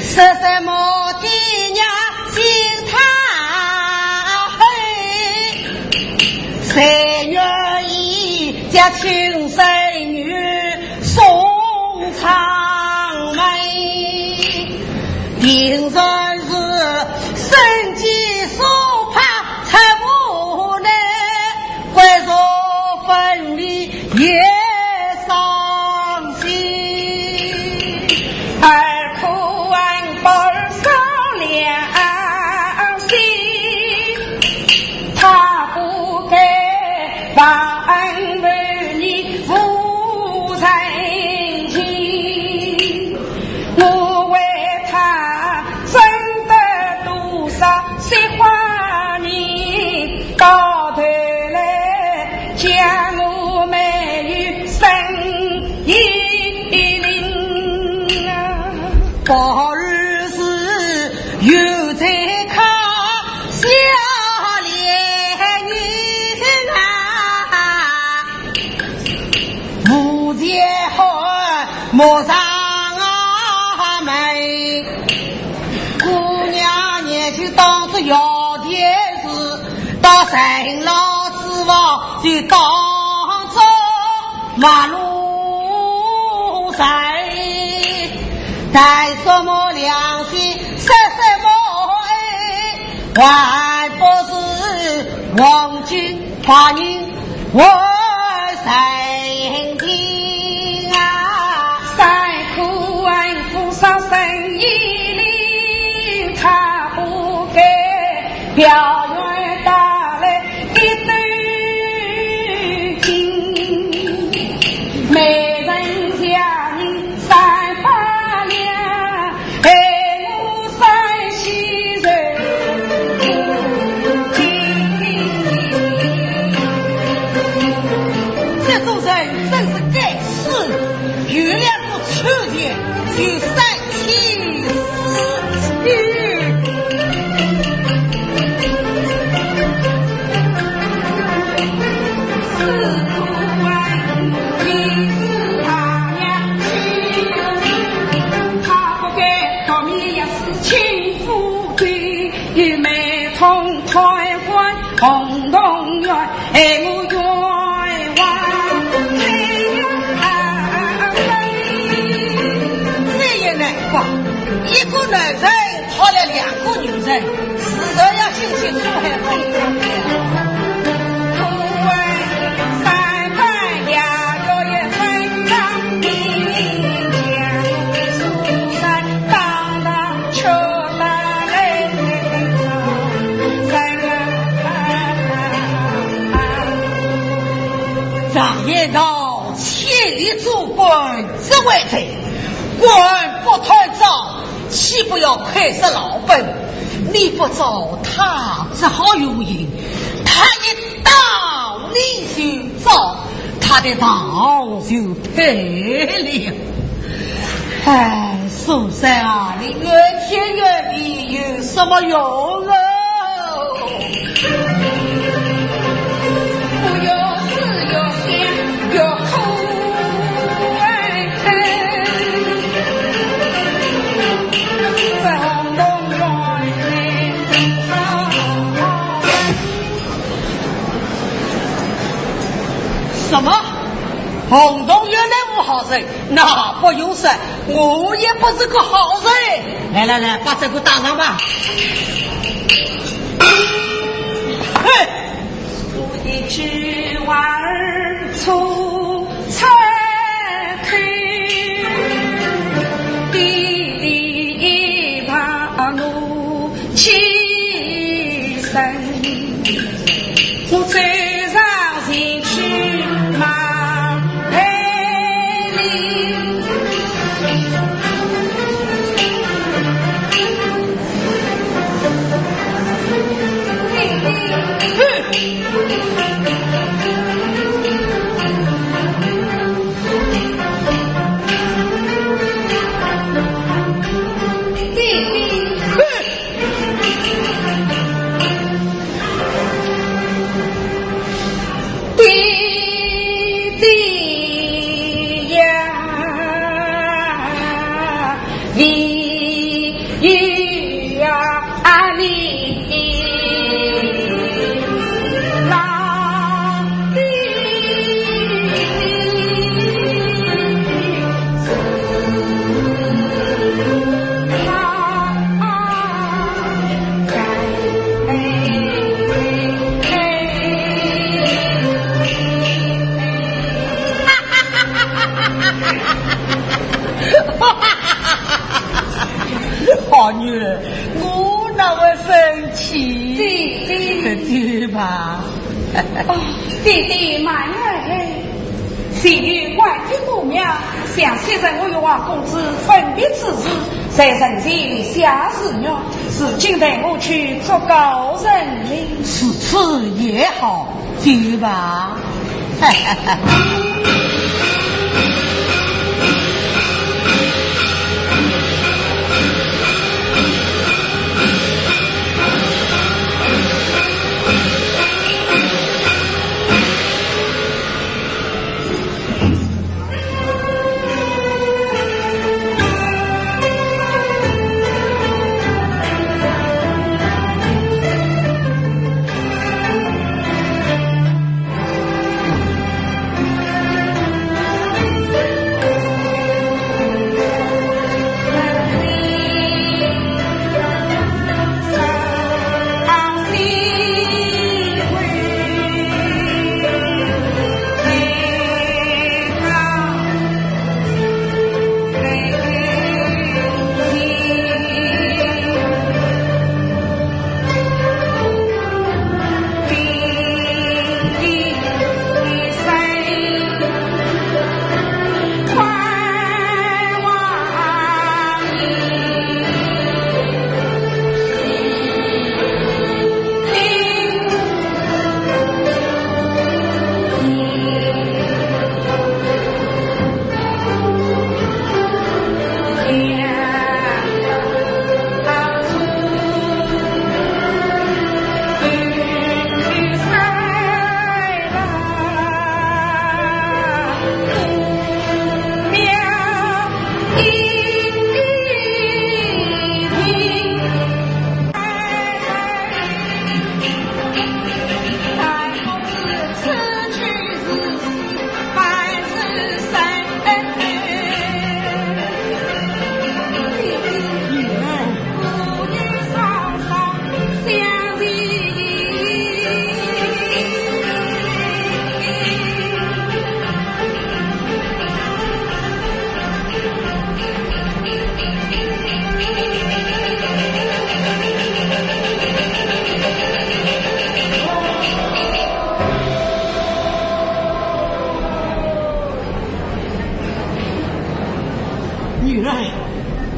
说什么爹娘心太黑，谁愿意将亲生女送 长门，定然是生计所迫，才无奈，为若分离也伤心。儿可恨不伤良心，他不该 忘恩负义无人情，我为他争得多少雪花银，到头来将我没有生意零啊！不如是有罪可赦，怜你啊！ 无钱好，莫上门。姑娘年纪当中要点事，到城楼之外就当做陌路人。谈什么良心，说什么爱，还不是黄金 花银为谁定啊？三苦恩苦伤生意零，他不该表演带来一对金。美人佳人三百两，有三千四句。这也难怪，一个男人讨了两个女人，自然要心情都很不一样的。常言道，千里做官只为财，官不贪赃，岂不要亏煞老本？你不招，他只好用刑，他一到你就招，他的道就退了。哎，苏三啊，你怨天怨地有什么用啊？ 什么？洪洞县的无好人？ 那不用说，我也不是个好人。来来来，把这个打上吧。嘿！好女儿，我哪会生气？姐姐。对吧？哦，姐姐慢来。 前有关帝姑庙，想昔日我与王公子分别之时，在人前留下誓约，如今待我去祝告人民。如此也好，去吧。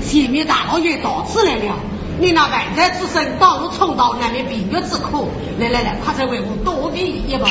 前面大老爷到此来了，你那万载之身，道路重道，难免病愈之苦。来来来，快快为我多备一杯。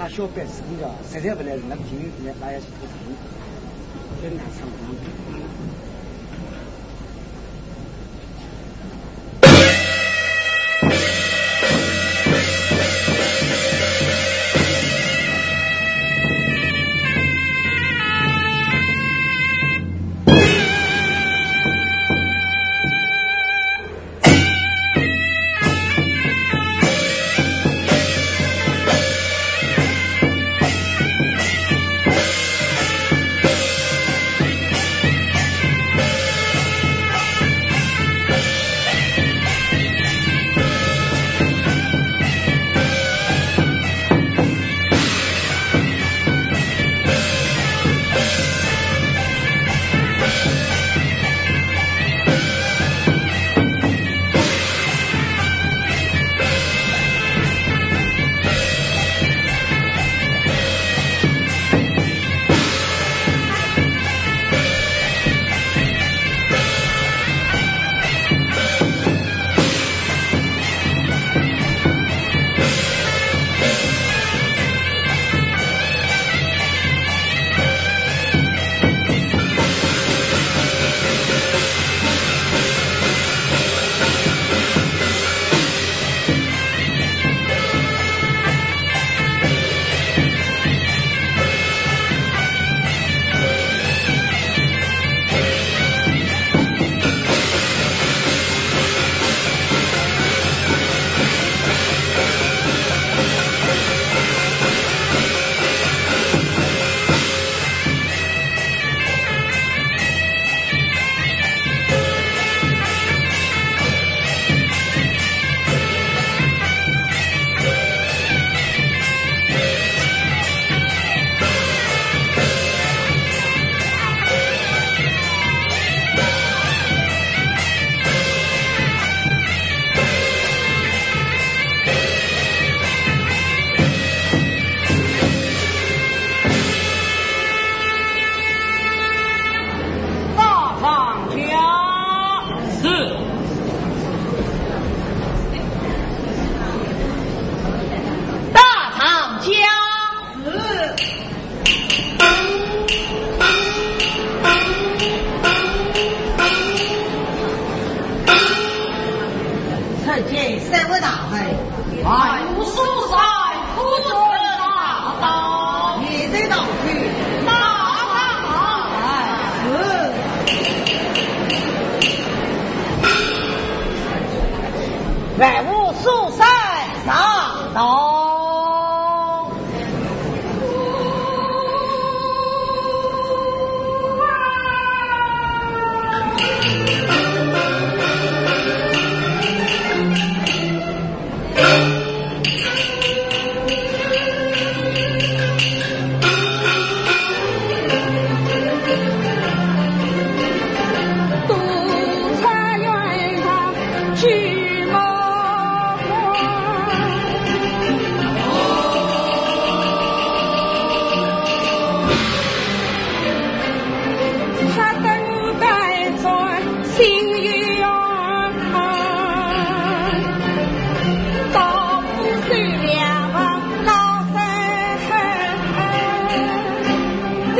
他小辈子比较，实在不来，那么今天来也是不行，真难上当。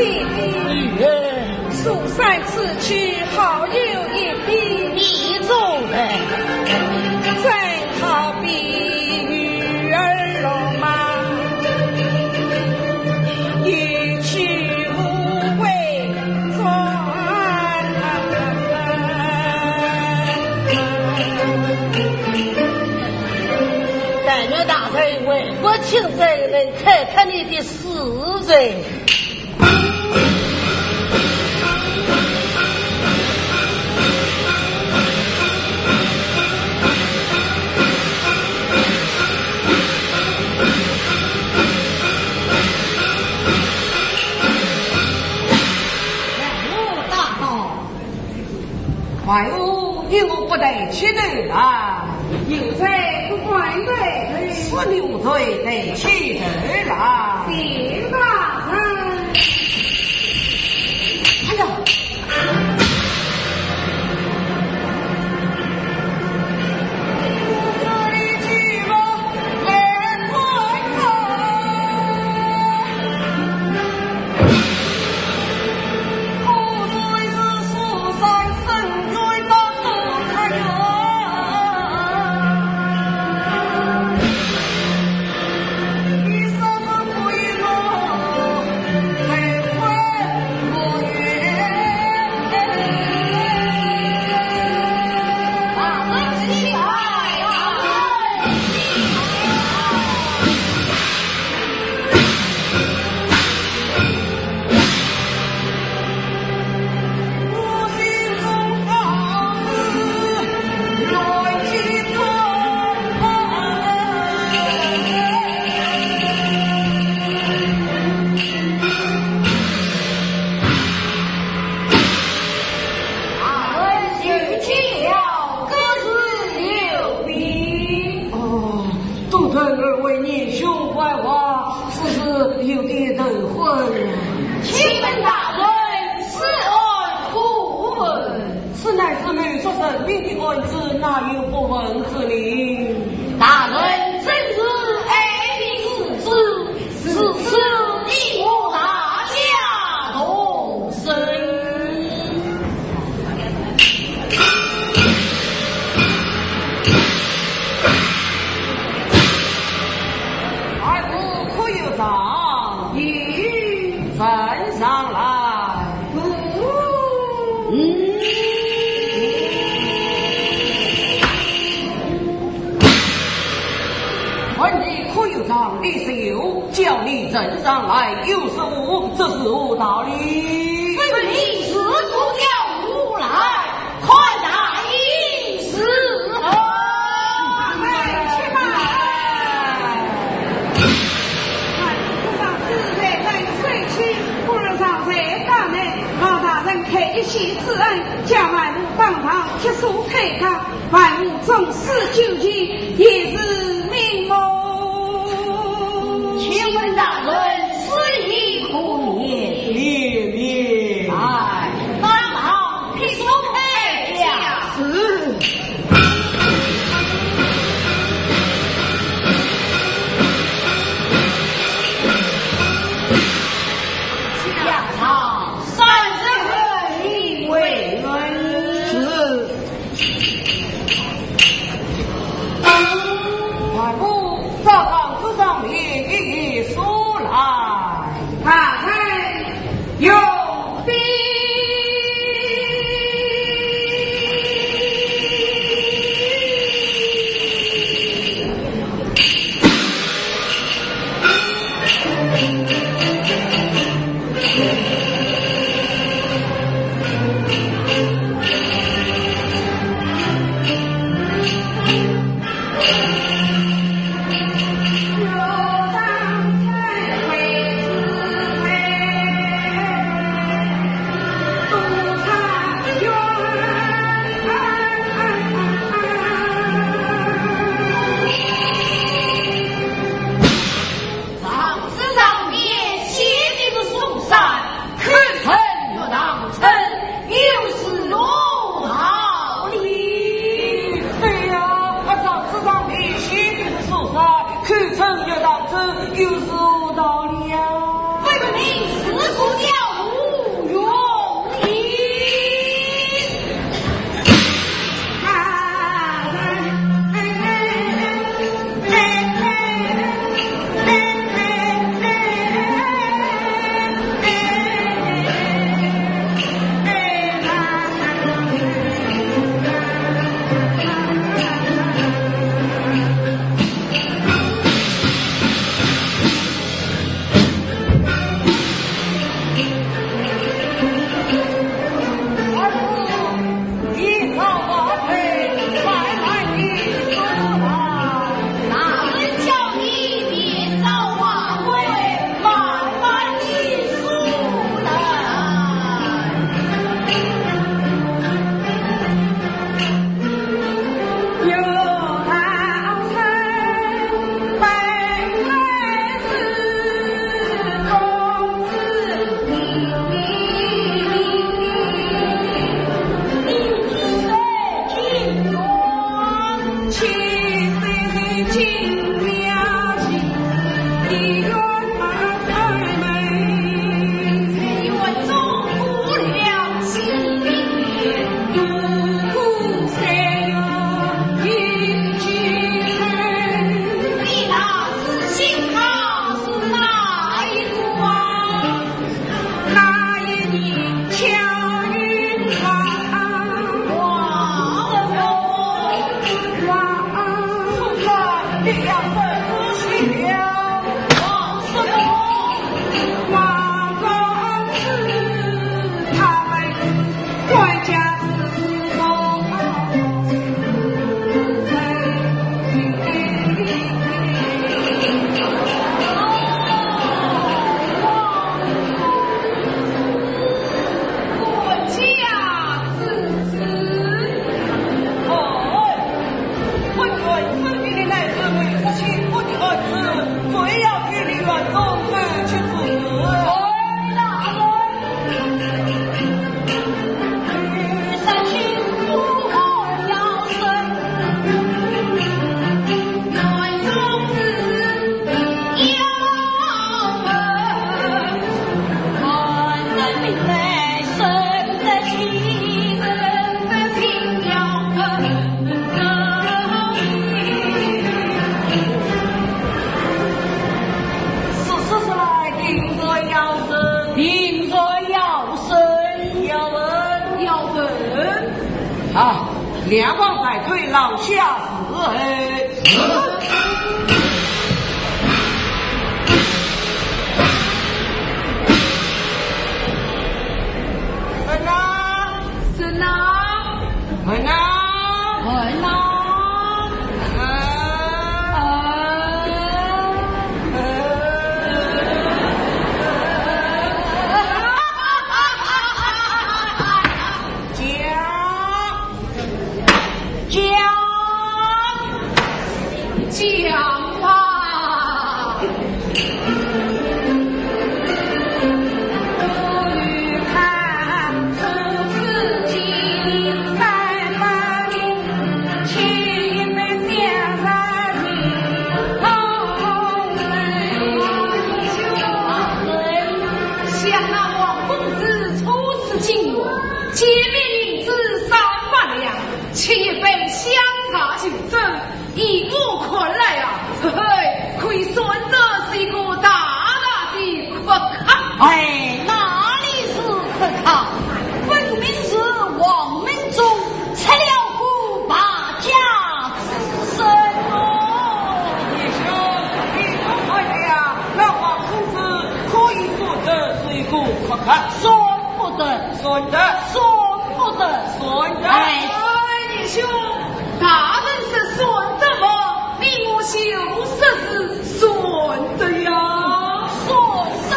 女儿。苏三此去好有一比。你走来。真好比鱼儿落马，一去无回转。但愿大人为国请罪，能开开你的 是人。大王， 万物有我不得其头啦。有罪不敢抬头。是有罪抬其头啦。禀大人。哎呀！ 大人有请了，各自留步。哦，忠臣二位年兄快话，此事有点头昏。请问大人，此案可问？此乃是谋杀人命的案子，哪有不问之理？大人真是爱民如子， 如此，你我大家同生。二位可有状？有。呈上来。嗯。 问你可有状？你说有，叫你呈上来，有是无，这是何道理？问你是否叫我来，看来如何？慢且慢。万物之上，自在在水清，故而常在大内。望大人开一线之恩，叫万物当堂悉数开解。 万物终死九泉，也是命梦。请问大人，此理可免？免免。来，当堂批说开讲。是。下堂三十二位。是。 快步照堂之上面一一说来。大人有禀。啊，两旁排队，老下伺候。门呐，门呐，门呐，门呐。 讲，讲，讲吧。 想那王公子初次进园，见面银子三百两，请一杯香茶就走。依我看来啊，嘿嘿，可以算得是一个大大的阔客。哎，哪里是阔客？分明是王门中 吃了个败家子孙哦。你说，你说，哎呀，那王公子可以算得是一个阔客？算不得。算得。算不得。算得。哎，哎，你说，大人是算得吗？你我就说是 算得呀，算得。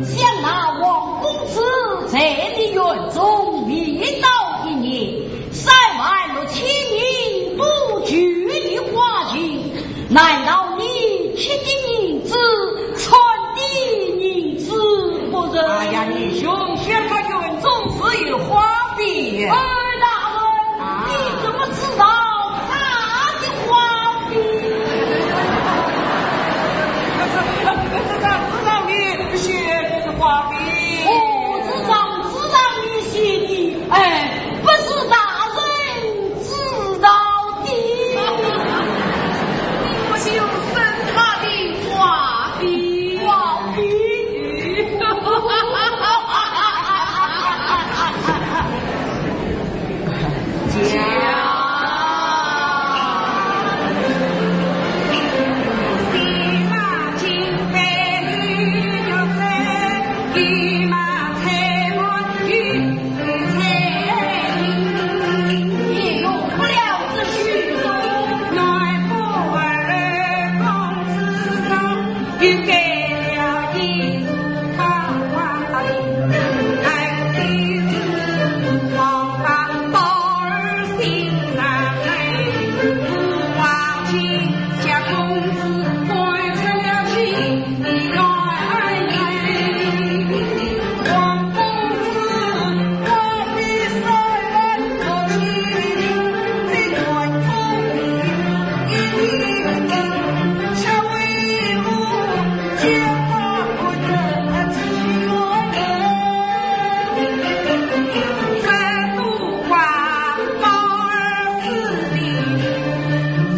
想那王公子在你园中未到一年，三万六千银不及的花钱，难道你吃的银子，穿的银子不成？哎呀，你兄，想他园中自有花费。哎，大人，啊，你怎么知道他的花费？知道，知道你写的花费。哦，知道，知道你写的，哎，不是大人 知道的。我就生他的花费。花费。讲。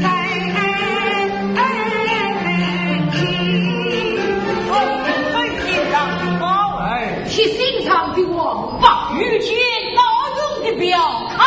哎，哎，哎，哎，哎。 七星场的王八，遇见倒用的表卡。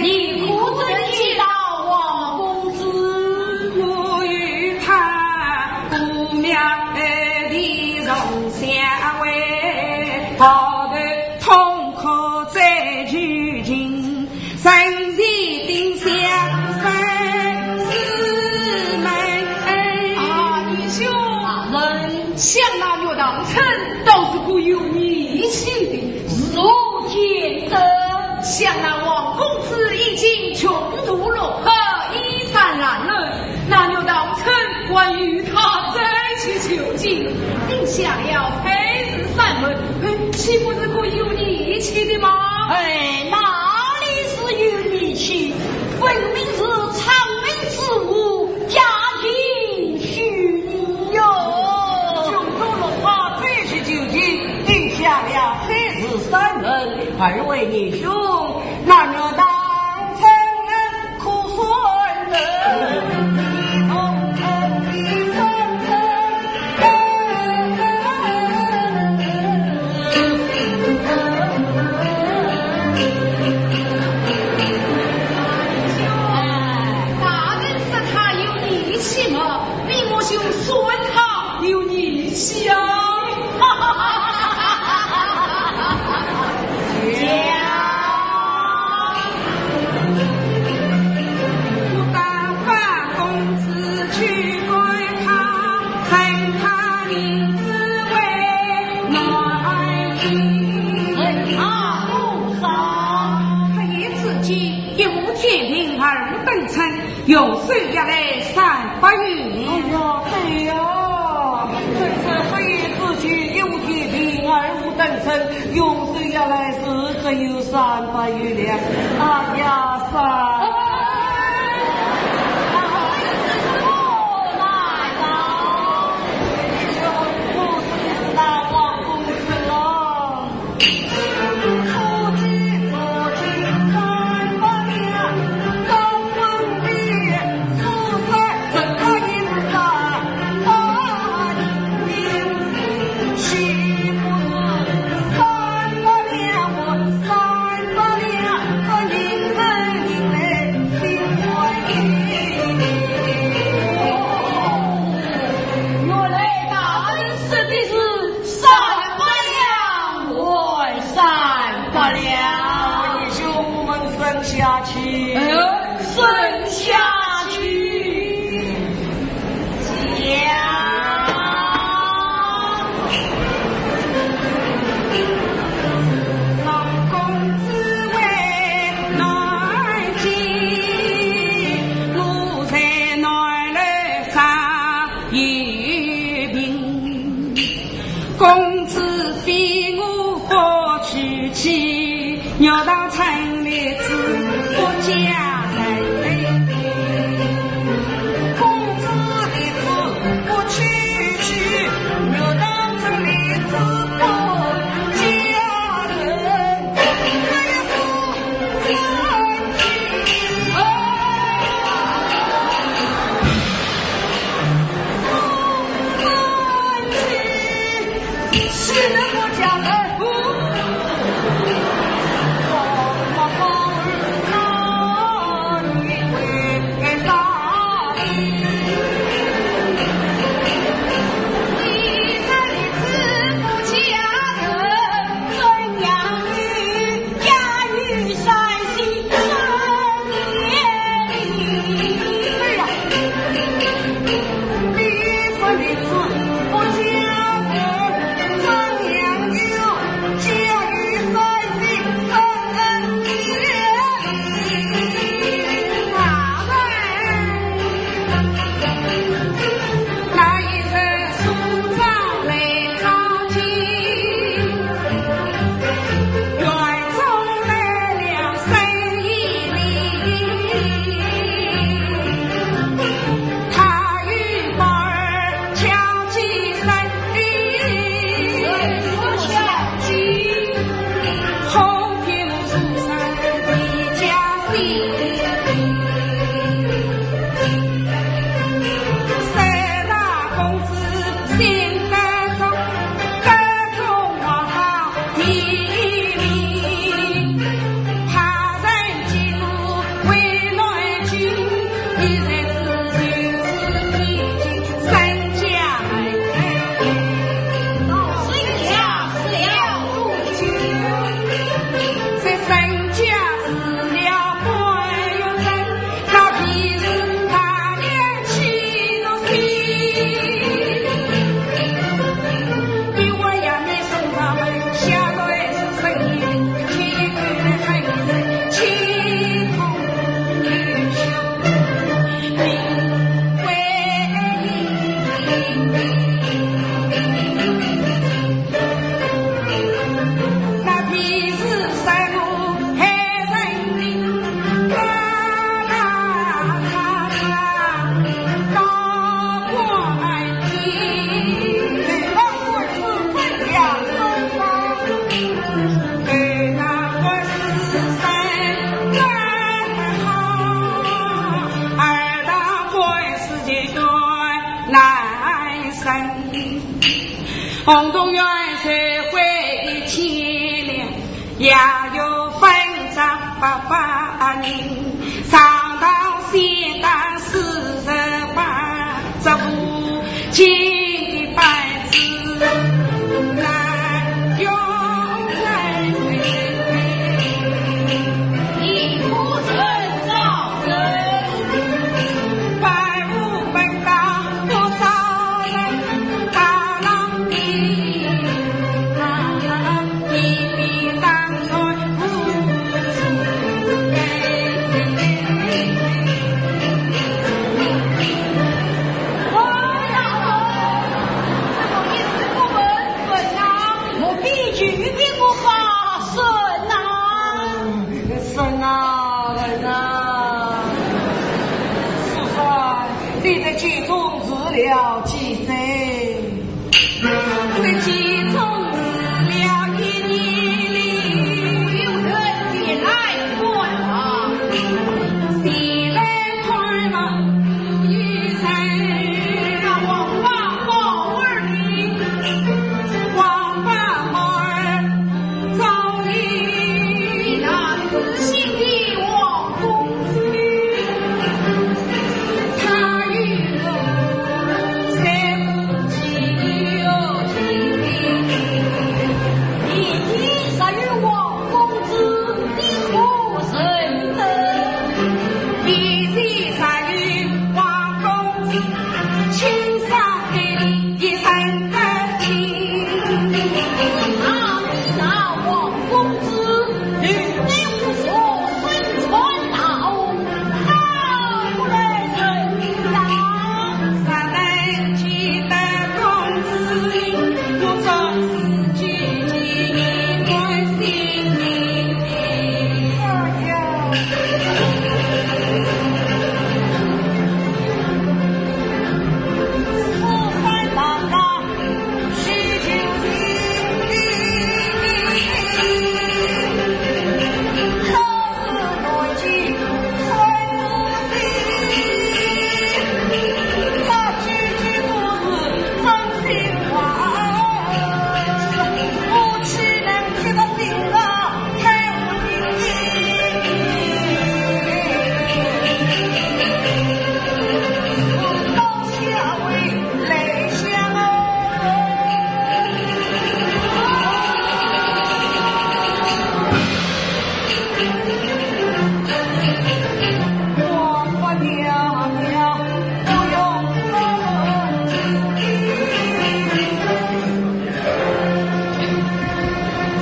你可曾见到王公子？我与他姑庙的弟兄相会，抱头痛哭在旧情。 啊，弟兄，想那岳塘春倒是个有义气的，如何见得？想那王公子已经穷途末路，衣衫褴褛，那岳塘春还与他再去求情，定下了海誓山盟，岂不是个有义气的吗？哎，哪里是有义气？ 分明是草民之物，假情虚意哟。穷途末路再去求情，定下了海誓山盟，二位义兄，那岳塘春可算得？大人说他有义气嘛，你我就算他有义气啊。一言之计，一户添丁，二户登称，用手押来三百余两。哎呀，对呀，真是一言之计，一户添丁，二户登称，用手押来是只有三百余两。哎呀，三…… 原来大人说的是三百两还三百两。弟兄，我们算下去。哎，算下去。 公子非我不娶妻，轰动元帅回千里，也有分章八八人，上到西单四十八，这不。 金的板子难用来。一不成造人，百无门当多少人，大浪的，大浪的比当初。 你的计中是了几载？ 这其中是了一年里，有人前来观望，前来看望有一人，那王八宝儿的，王八宝儿早已，那自信的王 公子，他与我虽不及有情，你今日与王公子，你可认得？你既然与王公子，请上给你一声得听。啊，你那王 公子，与你无所生存道，好不来人呐。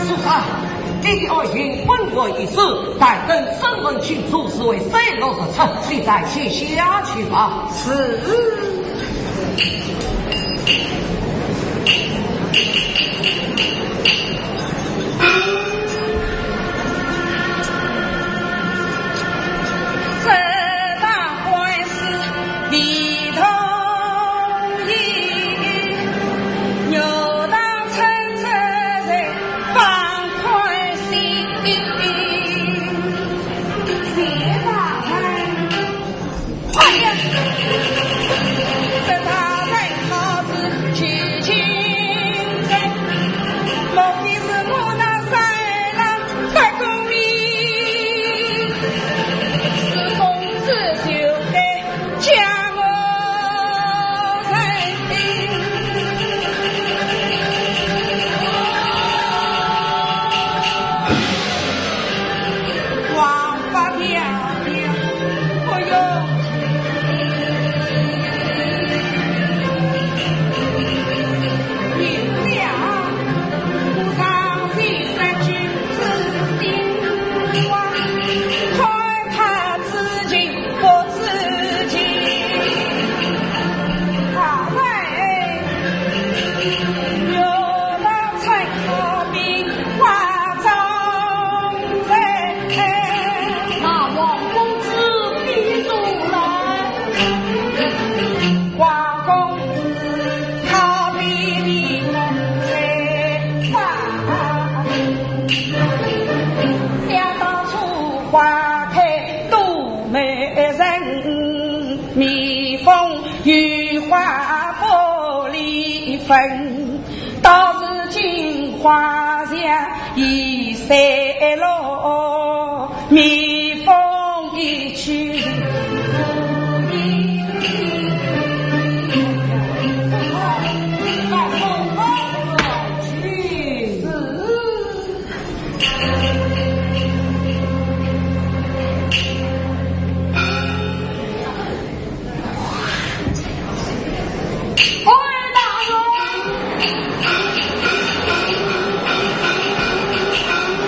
苏三，你的爱情本为一时，待等身份清楚，自会水落石出，你暂且下去吧。是。 哎呀，这大人好分，到如今花香已散落，蜜蜂已去。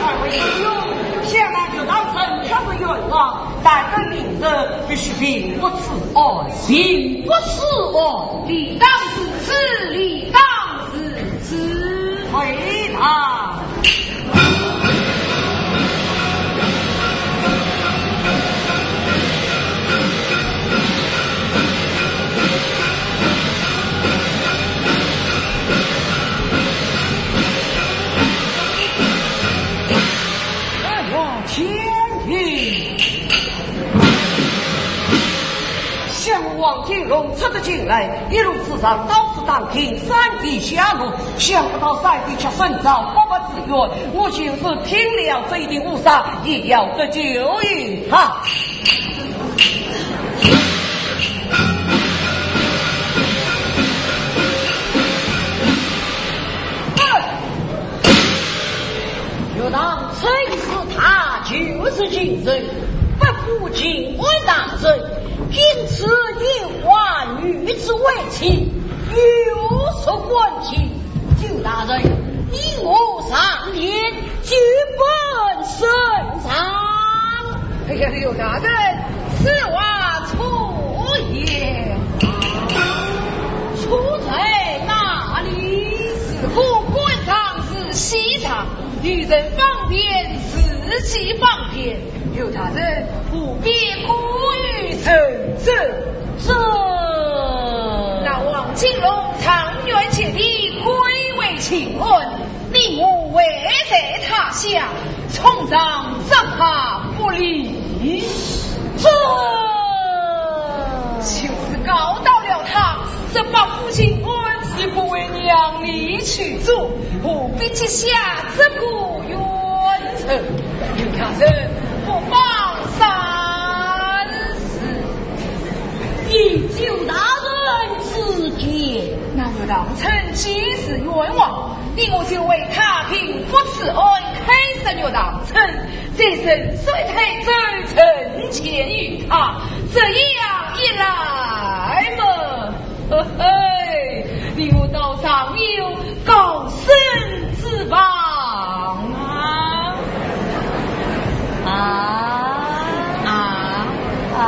二位弟兄，想那岳大人他是冤枉，但本明日必须平复此案。平复此案，理当如此，理当如此。回答。 哎呀，天地！想我王金龙出得京来，一路之上到处打听，三弟下落，想不到三弟却身遭不白之冤，我就是拼了这一顶乌纱，也要得救一趟。 岳大人是他，就是京城，不负情官大人，因此有话女子为妻，有所关切。岳大人，你我上联，举本圣上。哎呀，岳大人，此话错也。错在哪里？自古官场是戏场， 女人方便，自己方便，岳大人不必过于认真。这……那王金龙长远千里，贵为清官，你我位在他乡，冲撞只怕不利。这……就是告到了他，这八府清官是不为娘里去做，何必结下 这个冤仇，有他人不妨三思。以岳大人之见。那岳大人既是冤枉，你我就为他平复此案，开释岳大人，再伸手推舟成全于他，这样一来嘛， 嘿嘿，你我倒尚有高升之望啊！啊，啊，啊！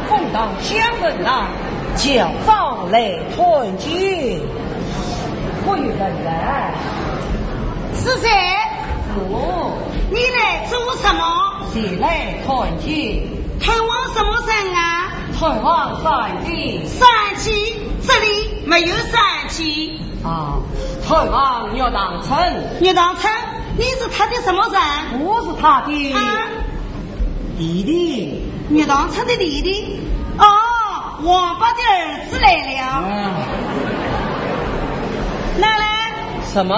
公道相问啊，叫早来 团结，不与人来。是谁？我。你来做什么？谁来团结？探望什么人啊？探望三姐。三姐？这里没有三姐。啊，探望岳大人。岳大人，你是他的什么人？我是他的。啊？ 弟弟。岳大人的弟弟？哦，王八的儿子来了。嗯。拿来。什么？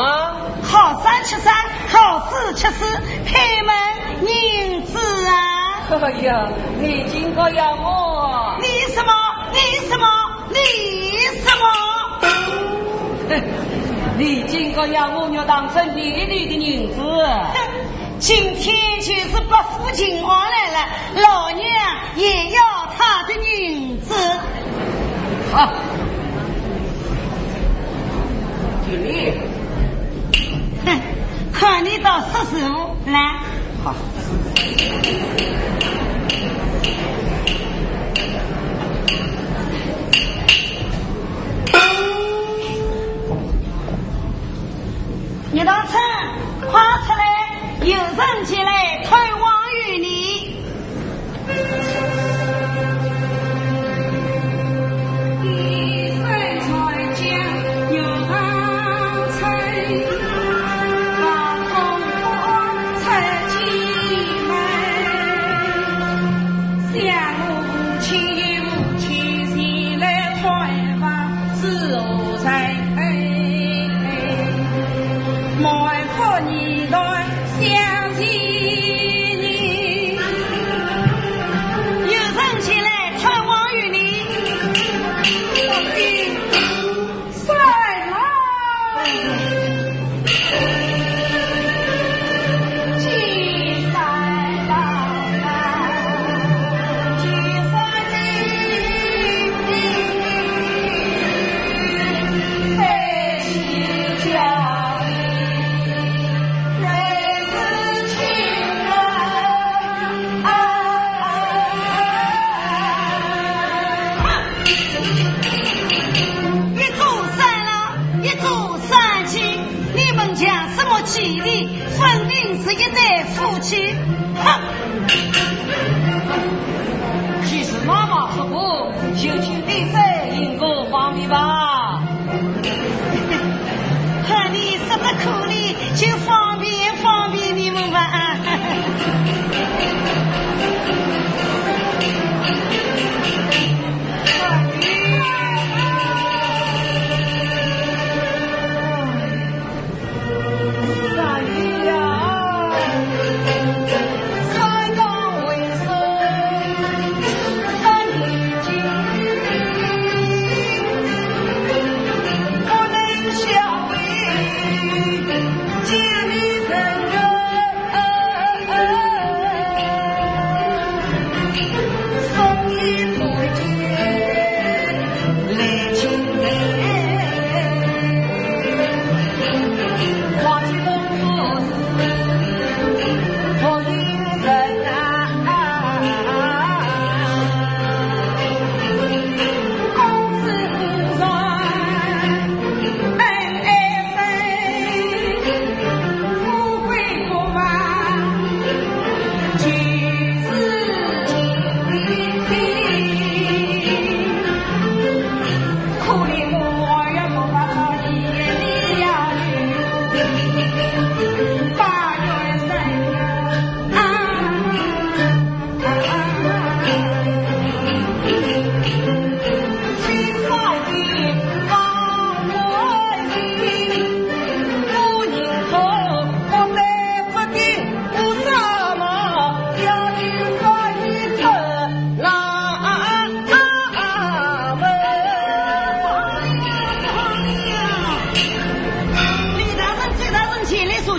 好山吃山，好水吃水，开门迎接啊。哎呀，你竟敢要我！你什么？你什么？你什么？你竟敢要我岳大人弟弟的银子！哼， 今天就是八府清官来了，老娘也要他的银子。好，给你。哼，看你倒识时务，来。好。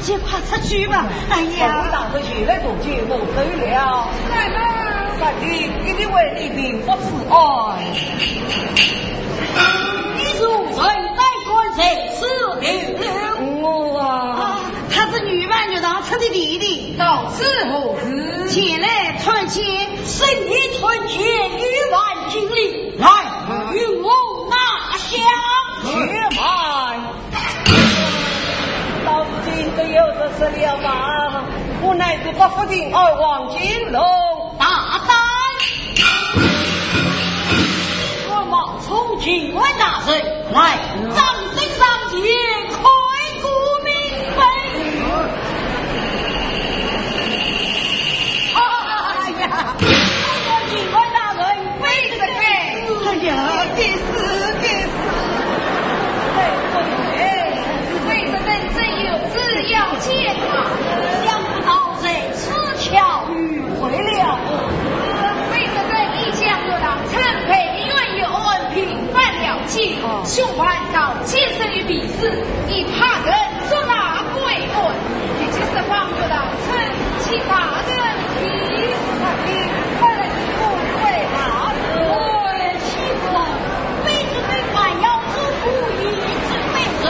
快快出去吧。哎呀，大人前来多谢，我走了。来吧。三弟，一定为你平复此案。你是谁？胆敢在此停留？我啊。啊，她是女扮女郎，她的弟弟。到此何事？前来参见。身体参见，有何经历？来，与我拿下。且慢。 到如今都有十日了吧？我乃是八府巡按黄金龙。大胆！我冒充巡按大人，来，掌声上前，开个明白。哎呀，我巡按大人， 非是，非是。哎呀，该死，该死。哎，哎，非是，真有此要见啊。想不到如此巧遇会了。非是，一向入堂参拜，愿与恩平反了结，哦。凶犯到今生于彼时，已怕人捉拿归案。一切实况不到， 请大人批示。快来，快来，快来。哎，岂不，非是，非是，还要之故意之非人，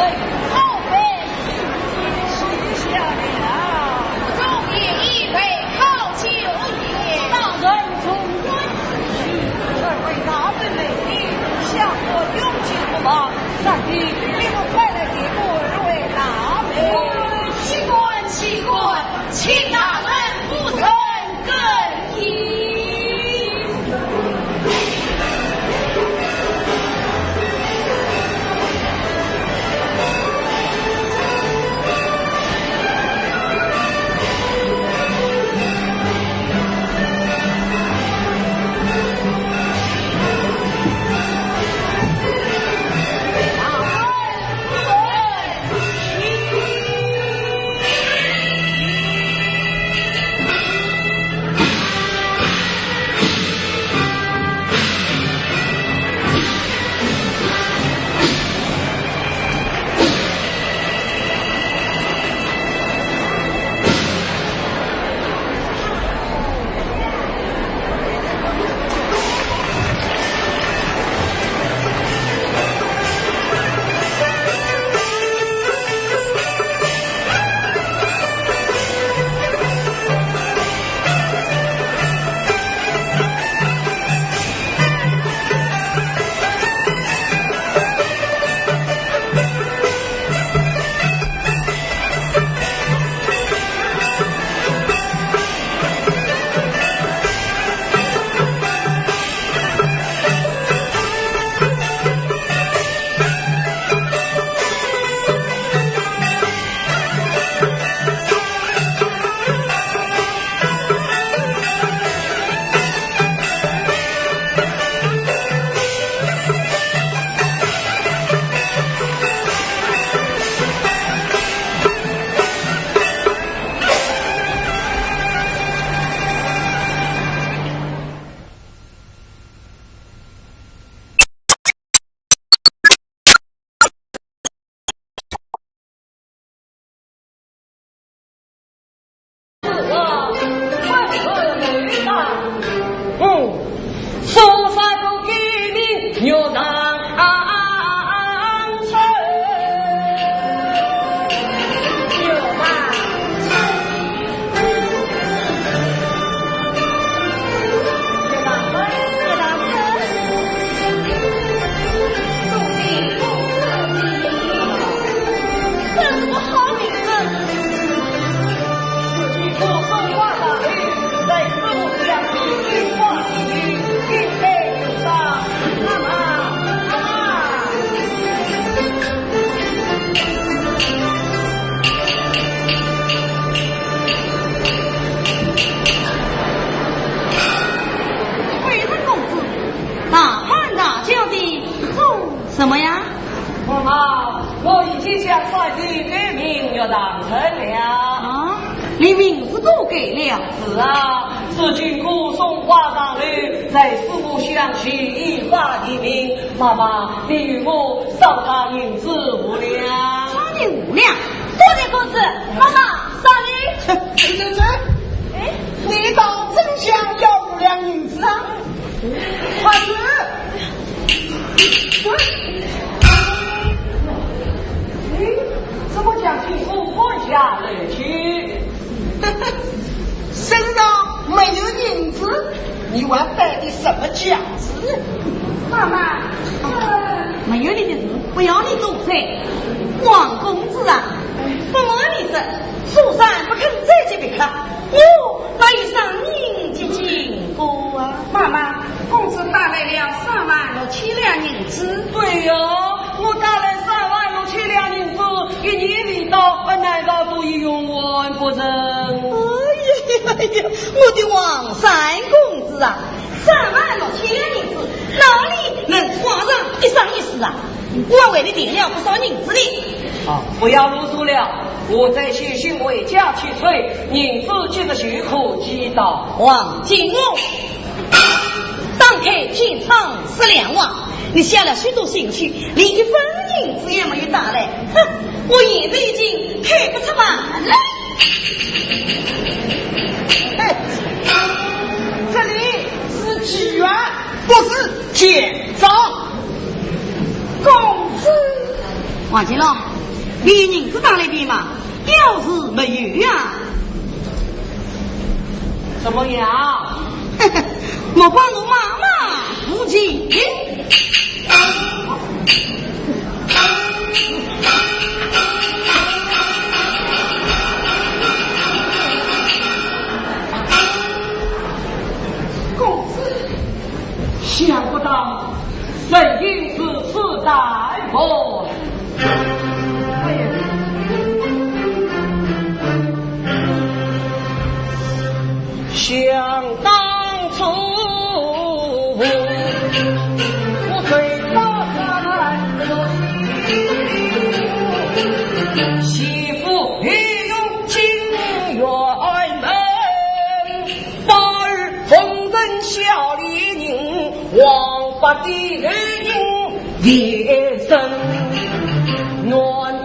好犯许仙。许仙了。忠言逆耳，好酒言。大人从宽处许。二位大人美名，想我勇气不忘。 三弟，你们快来见过二位大人。岂敢，岂敢，请大人夫人更衣。贵人公子，大喊大叫的做什么呀？妈妈，我已经向三弟改名叫唐僧了。啊，你名字都改了？是啊，如今武松花上楼，在师父向前一发一名，妈妈，你与我赏他银子五两。赏你五两？多得公子，妈妈，上来。哎，你倒真想要五两银子啊？快去！哎，怎么将金库放下来去？身上没有银子，你还摆的什么架子？妈妈，这没有你的事，不要你多嘴。王公子啊，不瞒你说，苏三不肯再接别客，我把一生人结经过啊。妈妈，公子带来了三万六千两银子。对呀，我带来三万六千两银子，一年未到，难道都已用完不成？哎呀呀呀，我的王三公子啊，三万六千两银子，哪里能花上一生一世啊？我还为你垫了不少银子呢。啊，不要啰嗦了，我再写信回家去催，银子今日就可寄到。王金龙，打开天窗说亮话，你写了许多信去，连一分银子也没有带来。哼，我现在已经开不出门来。哎，这里是妓院，不是奸商。公子。王金龙，你银子带来的吗？要是没有呀？怎么样？我把我妈妈扶起。公子，想不到人竟如此淡薄。哎呀，想当初，我最早在西府御用金院门， 包儿奉承小丽人，王八的后人连生。男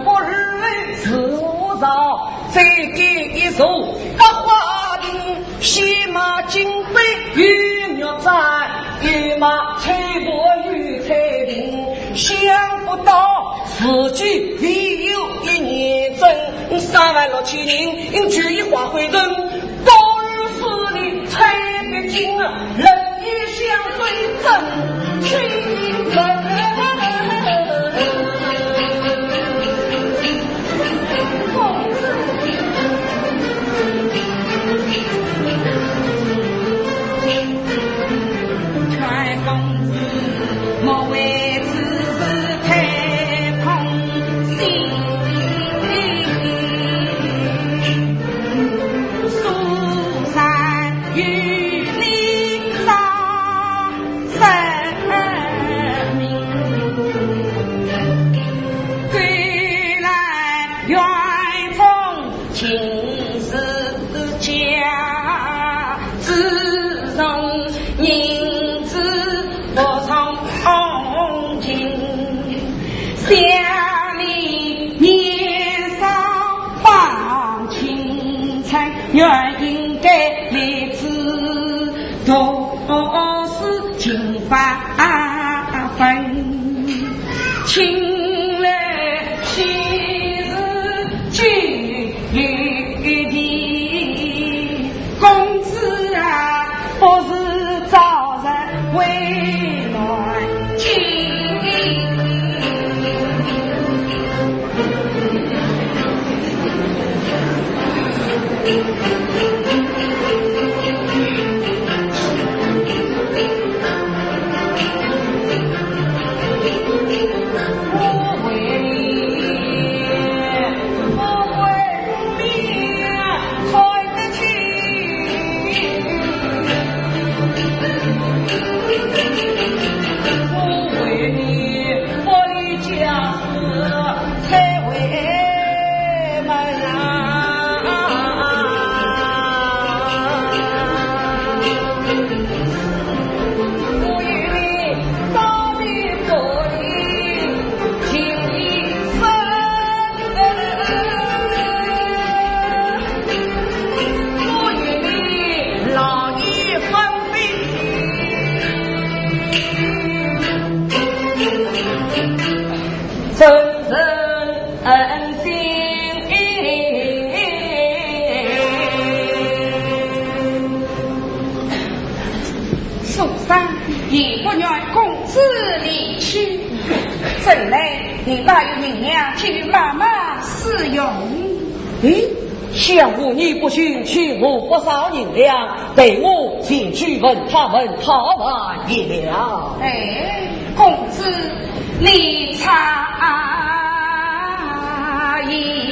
不儿是无招，再给一座百花亭，先卖金杯与玉簪，又卖翠柏与翠屏，想不到自己未有一年整，三万六千银，就已花费尽。 都是你太不敬啊，人也像水真情人。公子，劝公子莫为此事太痛心。 苏三与你早说明，归来园中尽是家，自从银子不从红巾，想你年少放青春， 原应该立志读书勤发奋，请来昔日旧友的公子啊，不是早日回来见。受伤，也不愿公子离去。怎奈你哪有银两给妈妈使用？咦，想我你不去，欠我不少银两，待我前去问他们讨还也了。哎，公子，你差矣。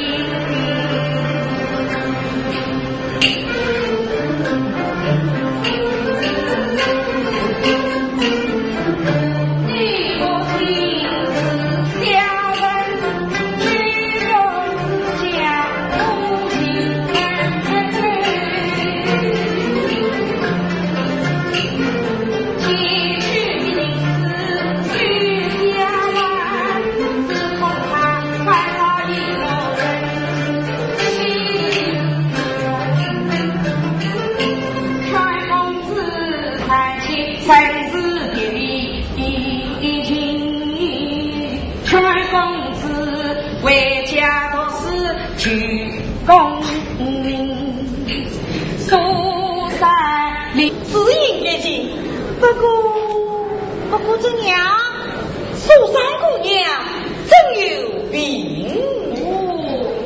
自应该的，不过，不过怎样？苏三姑娘真有病。哦，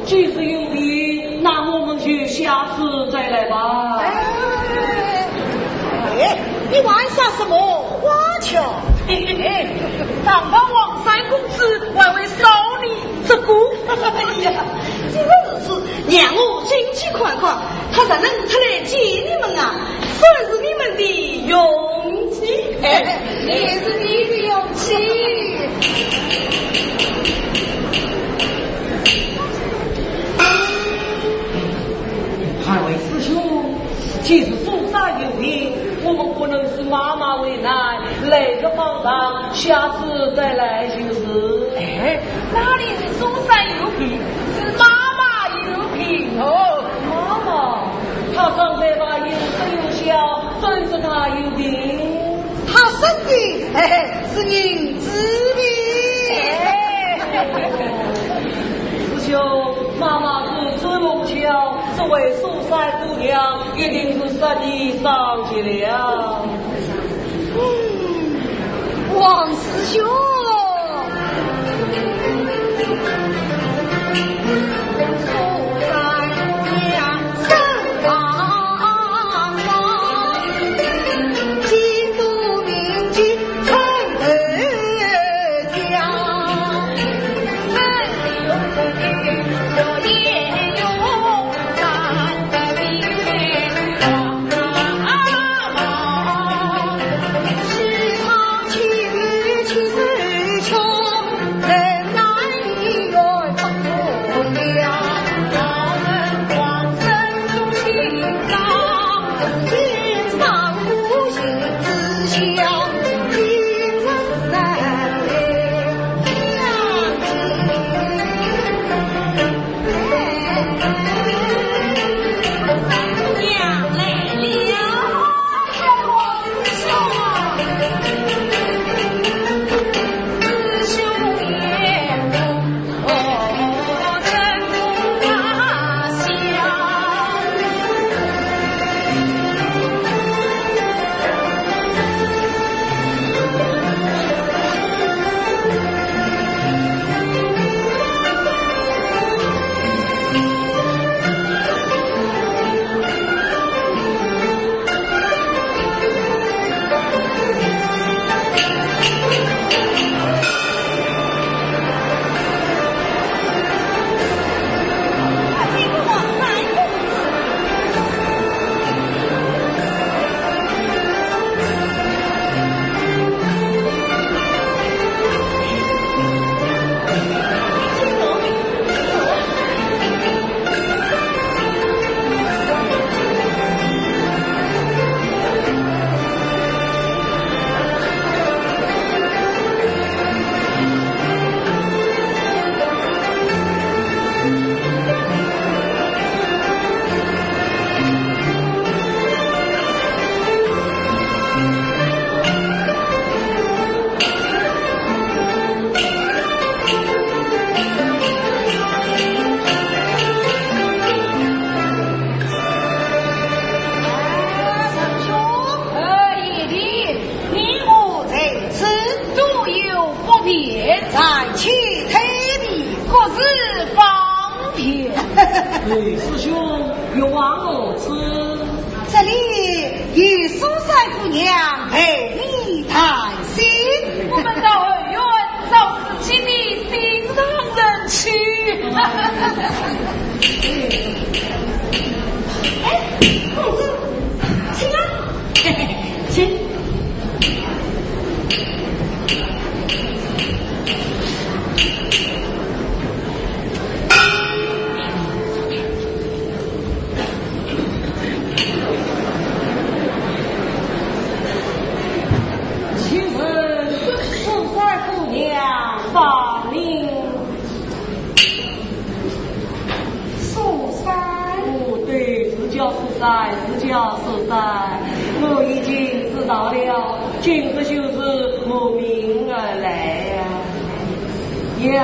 既是有病，那我们就下次再来吧。哎，哎，你玩些什么花招？嘿嘿嘿，堂堂王三公子，还会少你这个？哎呀，这个日子让我进去看看，他若能出来见你们啊，算是你们的运气。哎，也是你的运气。二位师兄，既是苏三有病，我们不能使妈妈为难，来个方丈，下次再来就是。哎，哪里是苏三有病，是妈妈有病哦。妈妈，她刚才把银子又笑，真是她有病。她生病，嘿嘿，是银子病。哎。师兄，妈妈是朱龙桥，这位苏三姑娘一定是失礼上去了。嗯，王师兄。哎，师兄，你望何事？这里有苏三姑娘陪你谈心。我们到后院找自己的心上人去。哎，公子，请啊。 请。请问是谁？姑娘，芳名。 苏三？哦，对，是叫苏三，是叫苏三。我已经知道了，今日就是慕名而来呀。呀。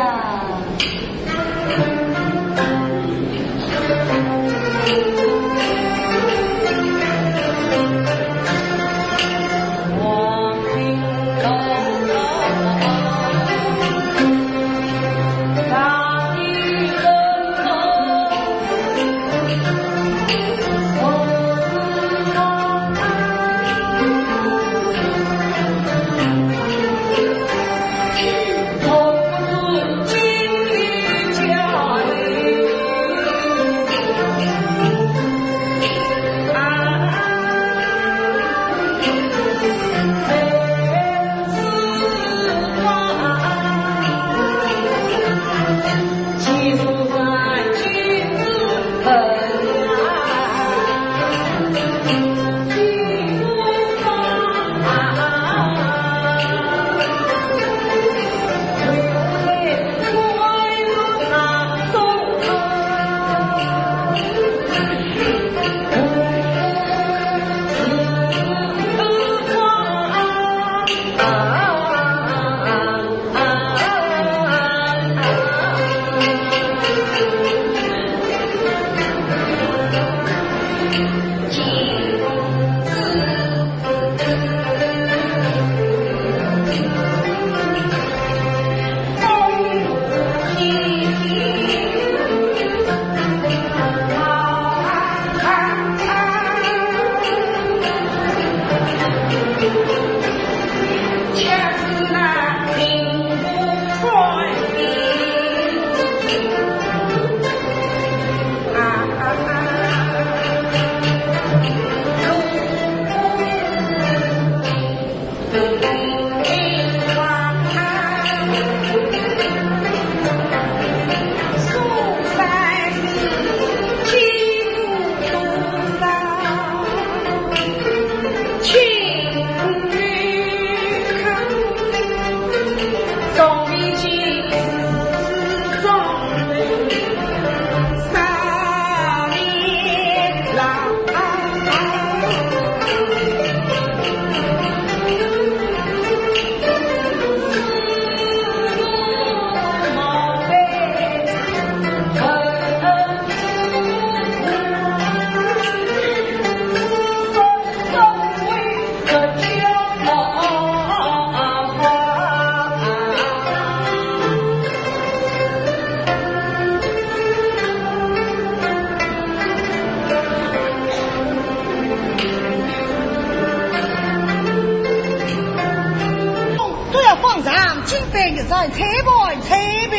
都要放上金杯玉盏，吹捧吹捧。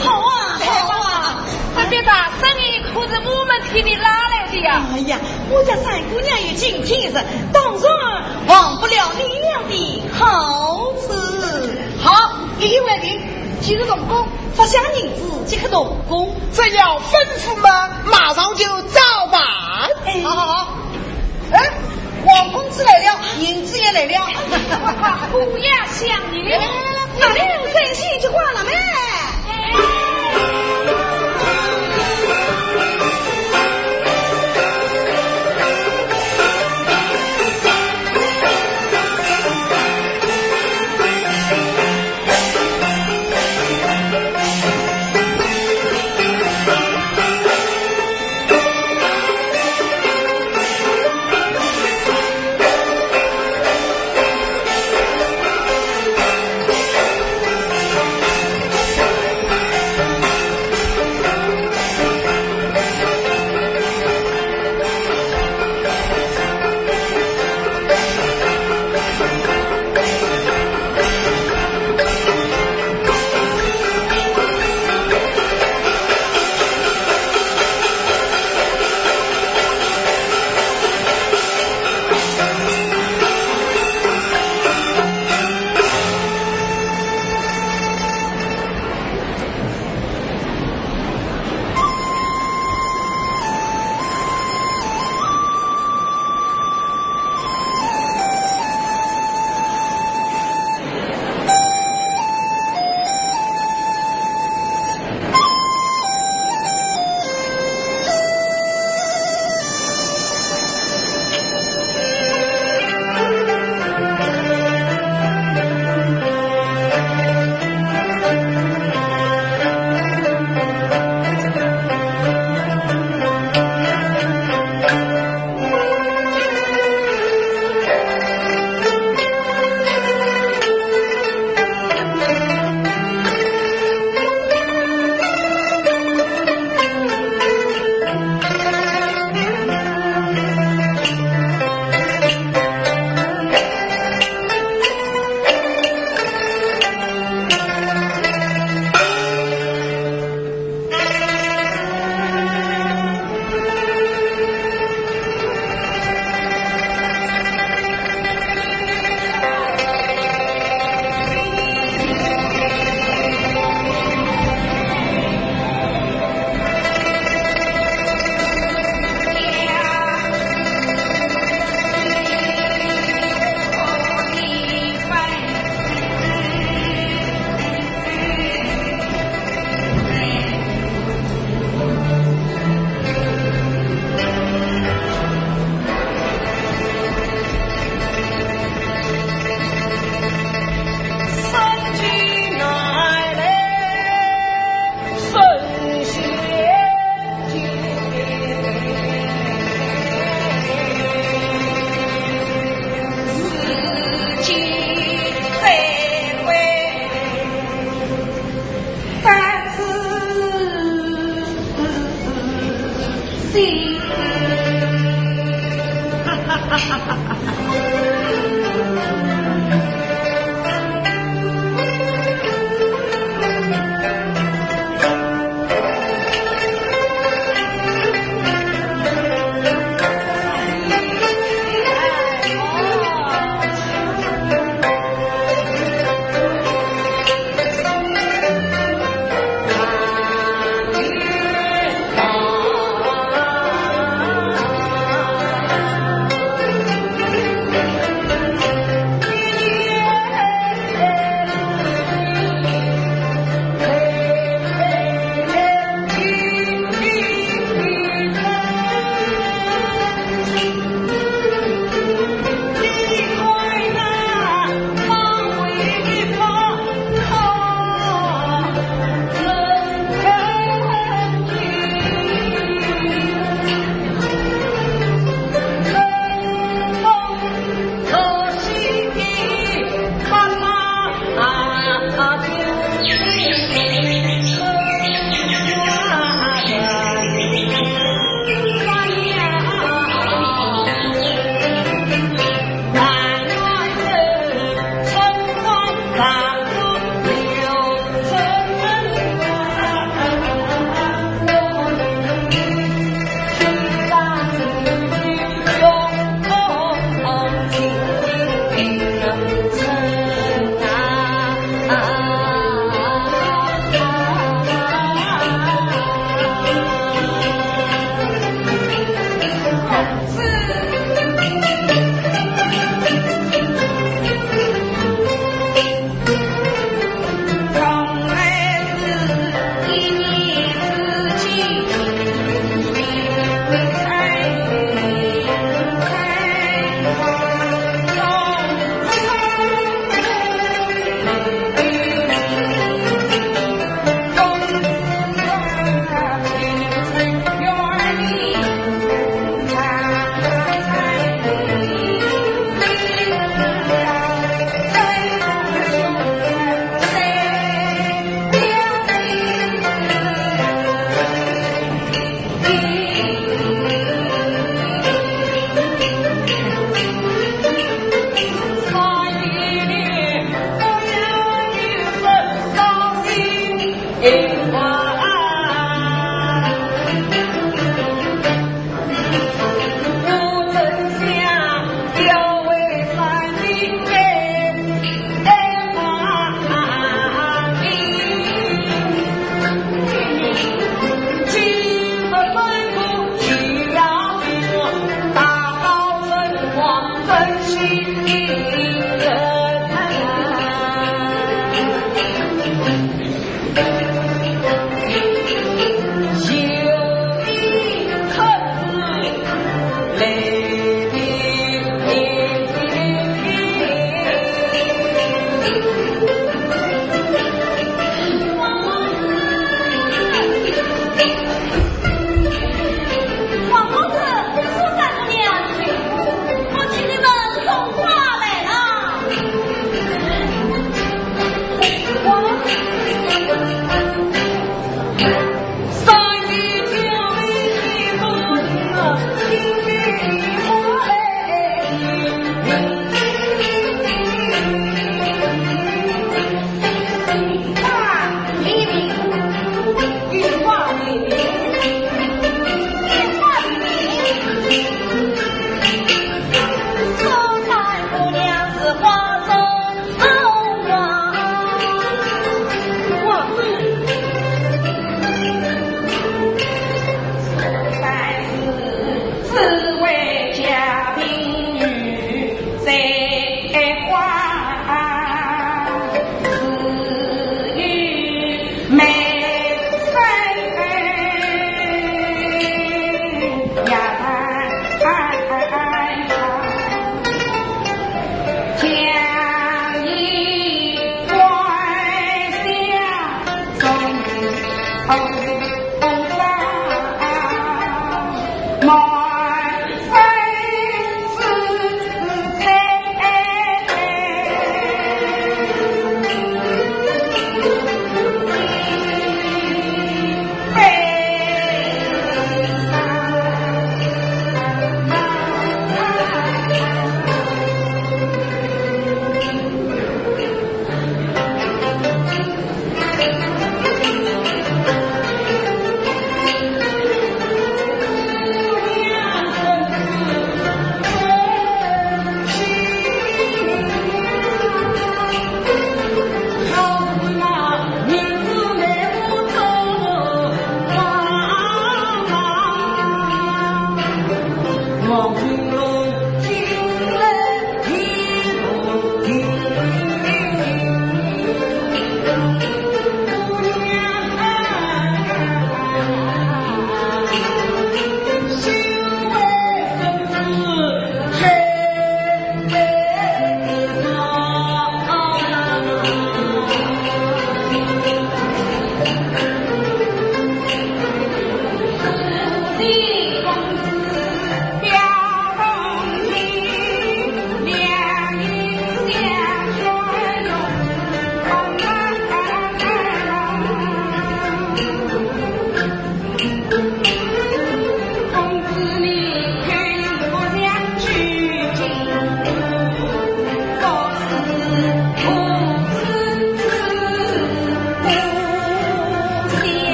好啊，好啊。这些大生意可是我们替你拉来的呀。哎呀，我家三姑娘有今天日，当然忘不了你俩的好处。好，一言为定，即日动工，发下银子即刻动工。这要吩咐嘛，马上就照办。哎。好好好。哎，王公子来了，银子也来了。不要想你，哎，你没有真心就挂了没？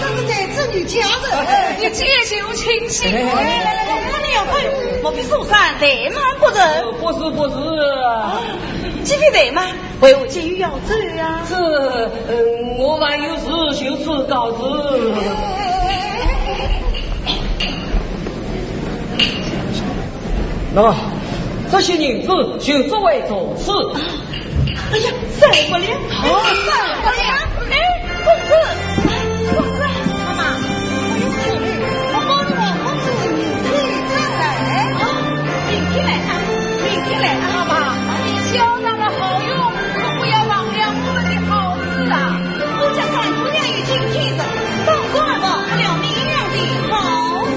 这是才子女家人，你姐姐有亲戚。哎，哎，哎，哎，我们要看，莫非苏珊怠慢不成？呃，不是，不是。啊，既非怠慢，为何急于要走呀？是，嗯，我还有事求赐告辞。那么，这些银子就作为坐次。啊，哎呀，受不了，受不了！哎，公子，哎，公子，妈妈，我有请你，我帮你把公子的银子拿来。啊，明天来啊，明天来啊。妈妈，你小娘的好运，可不要忘了我们的好事啊。我家三姑娘已经去世，早就忘不了你俩的好事。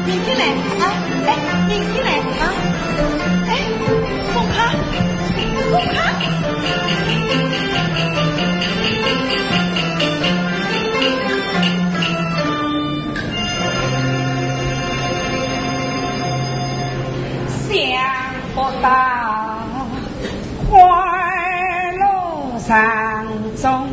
明天来啊，哎，明天来啊，哎，送卡，送卡。想不到快乐山中。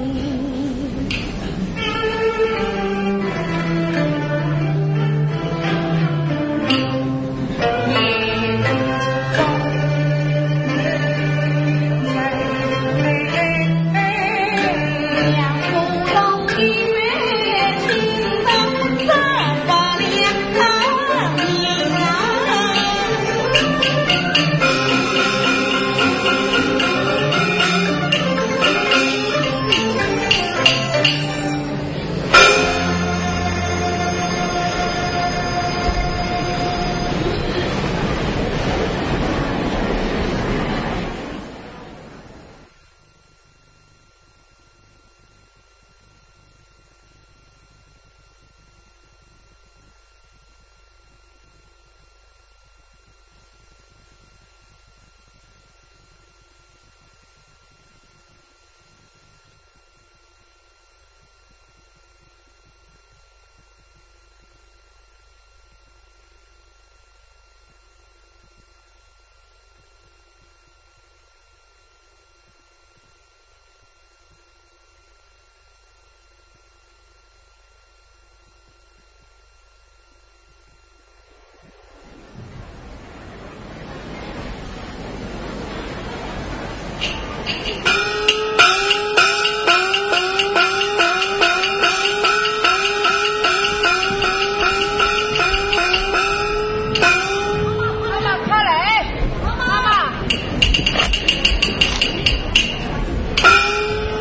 妈妈，快来！妈妈，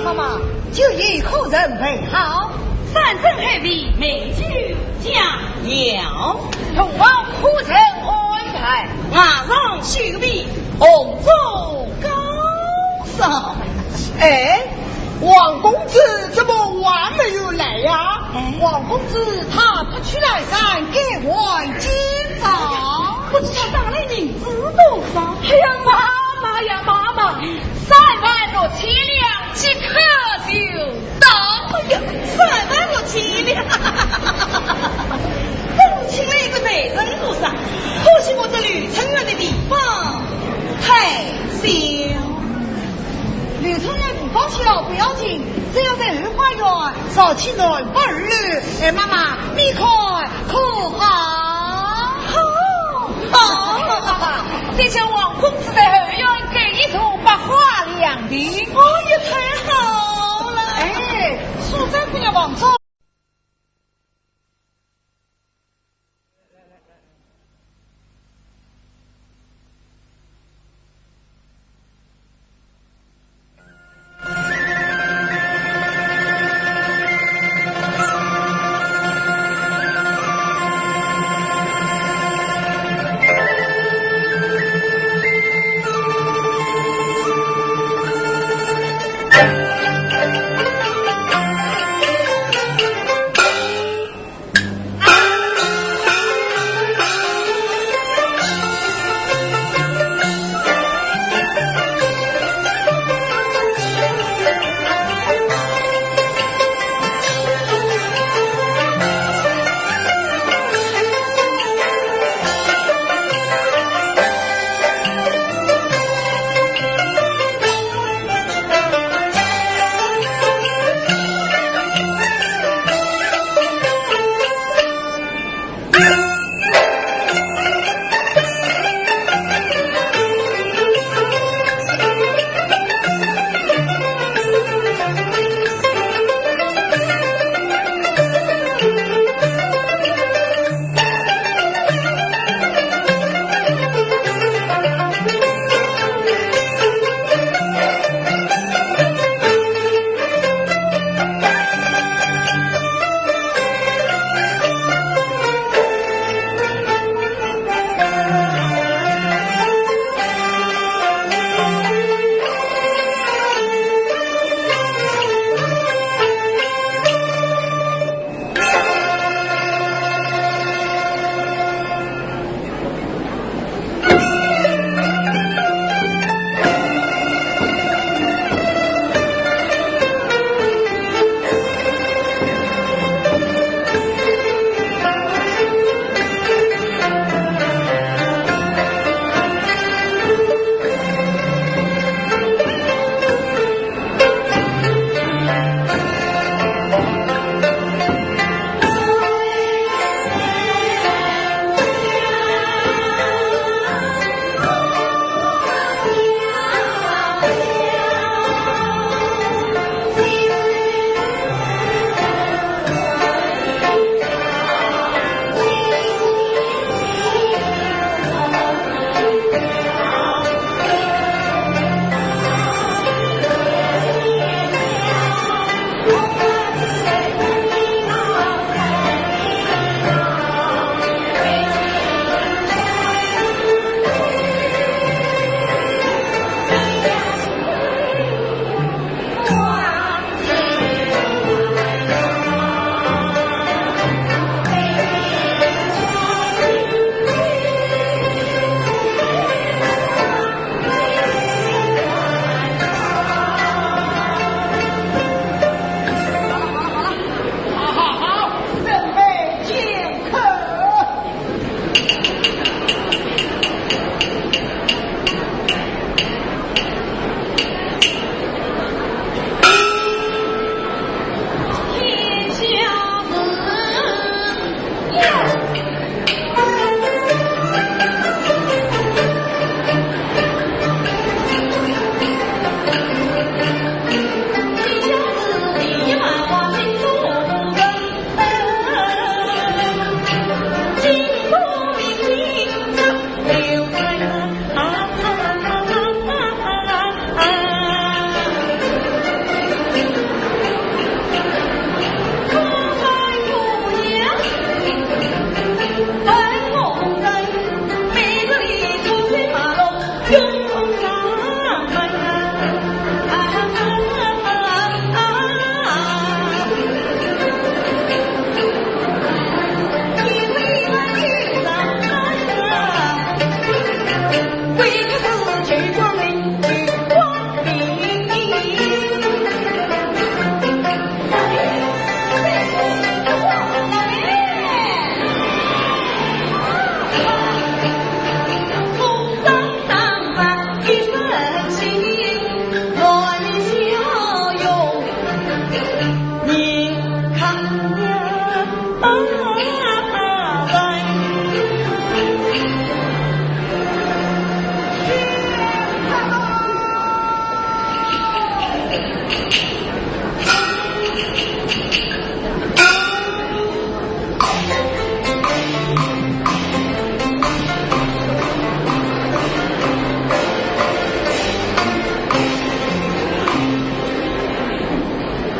妈妈，酒宴可曾备好？山珍海味，美酒佳肴。同房可曾安排？马上修备，同坐高烧。哎，王公子怎么还没有来呀？哎。王公子他不去南山，该还今朝。不知道打来银子多少？哎呀，妈妈呀，妈妈，三万六千两，即刻就到。哎呀，三万六千两！真请了一个媒人和尚，可惜我这柳春院的地方太小。柳春院地方小不要紧，只要在后花园造起南北二楼。哎，妈妈，你看可好？好，好，妈妈，这叫王公子在后院盖一座百花凉亭。哦，也太好了。哎，苏三姑娘望着。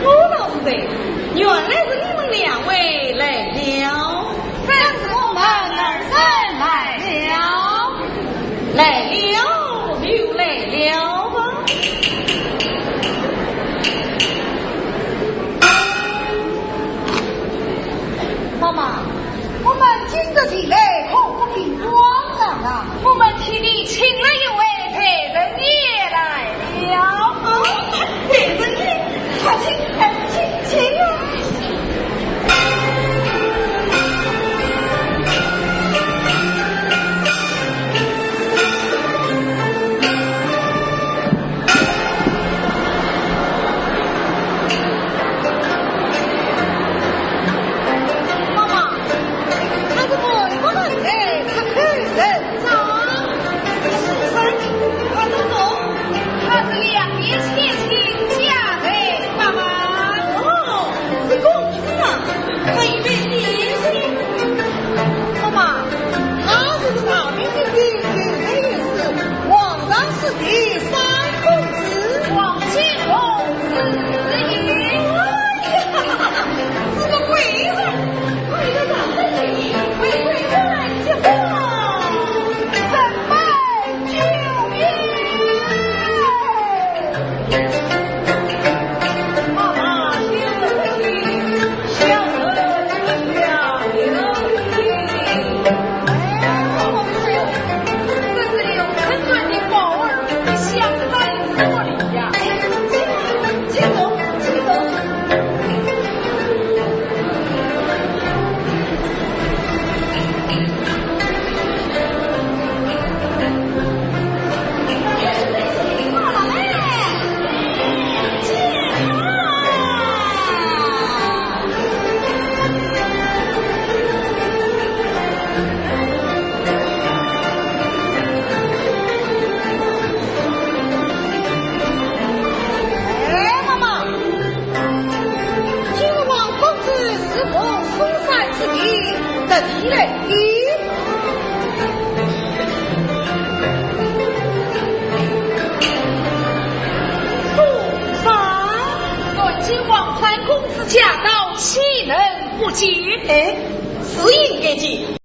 我老实的，原来是你们两位来了。正是我们二人来了。来了就来了吧。妈妈，我们今日前来可不平光啊。我们替你请了一位陪人爷来了。哦，陪人爷，快请，快请，请啊。妈妈，他是外国人哎，他可以认。 走，是谁？快走走。他是两年前请假的，爸爸。哦，是公子啊，他已被点心。妈妈，他就是大名鼎鼎的刘备也是王上是第三公子。王金龙是谁？哎呀，是个贵人。 哎，妈妈，今日王公子是奉嵩山之命，特地来的。嵩山？南靖王潘公子驾到，岂能不见？哎，是应该见。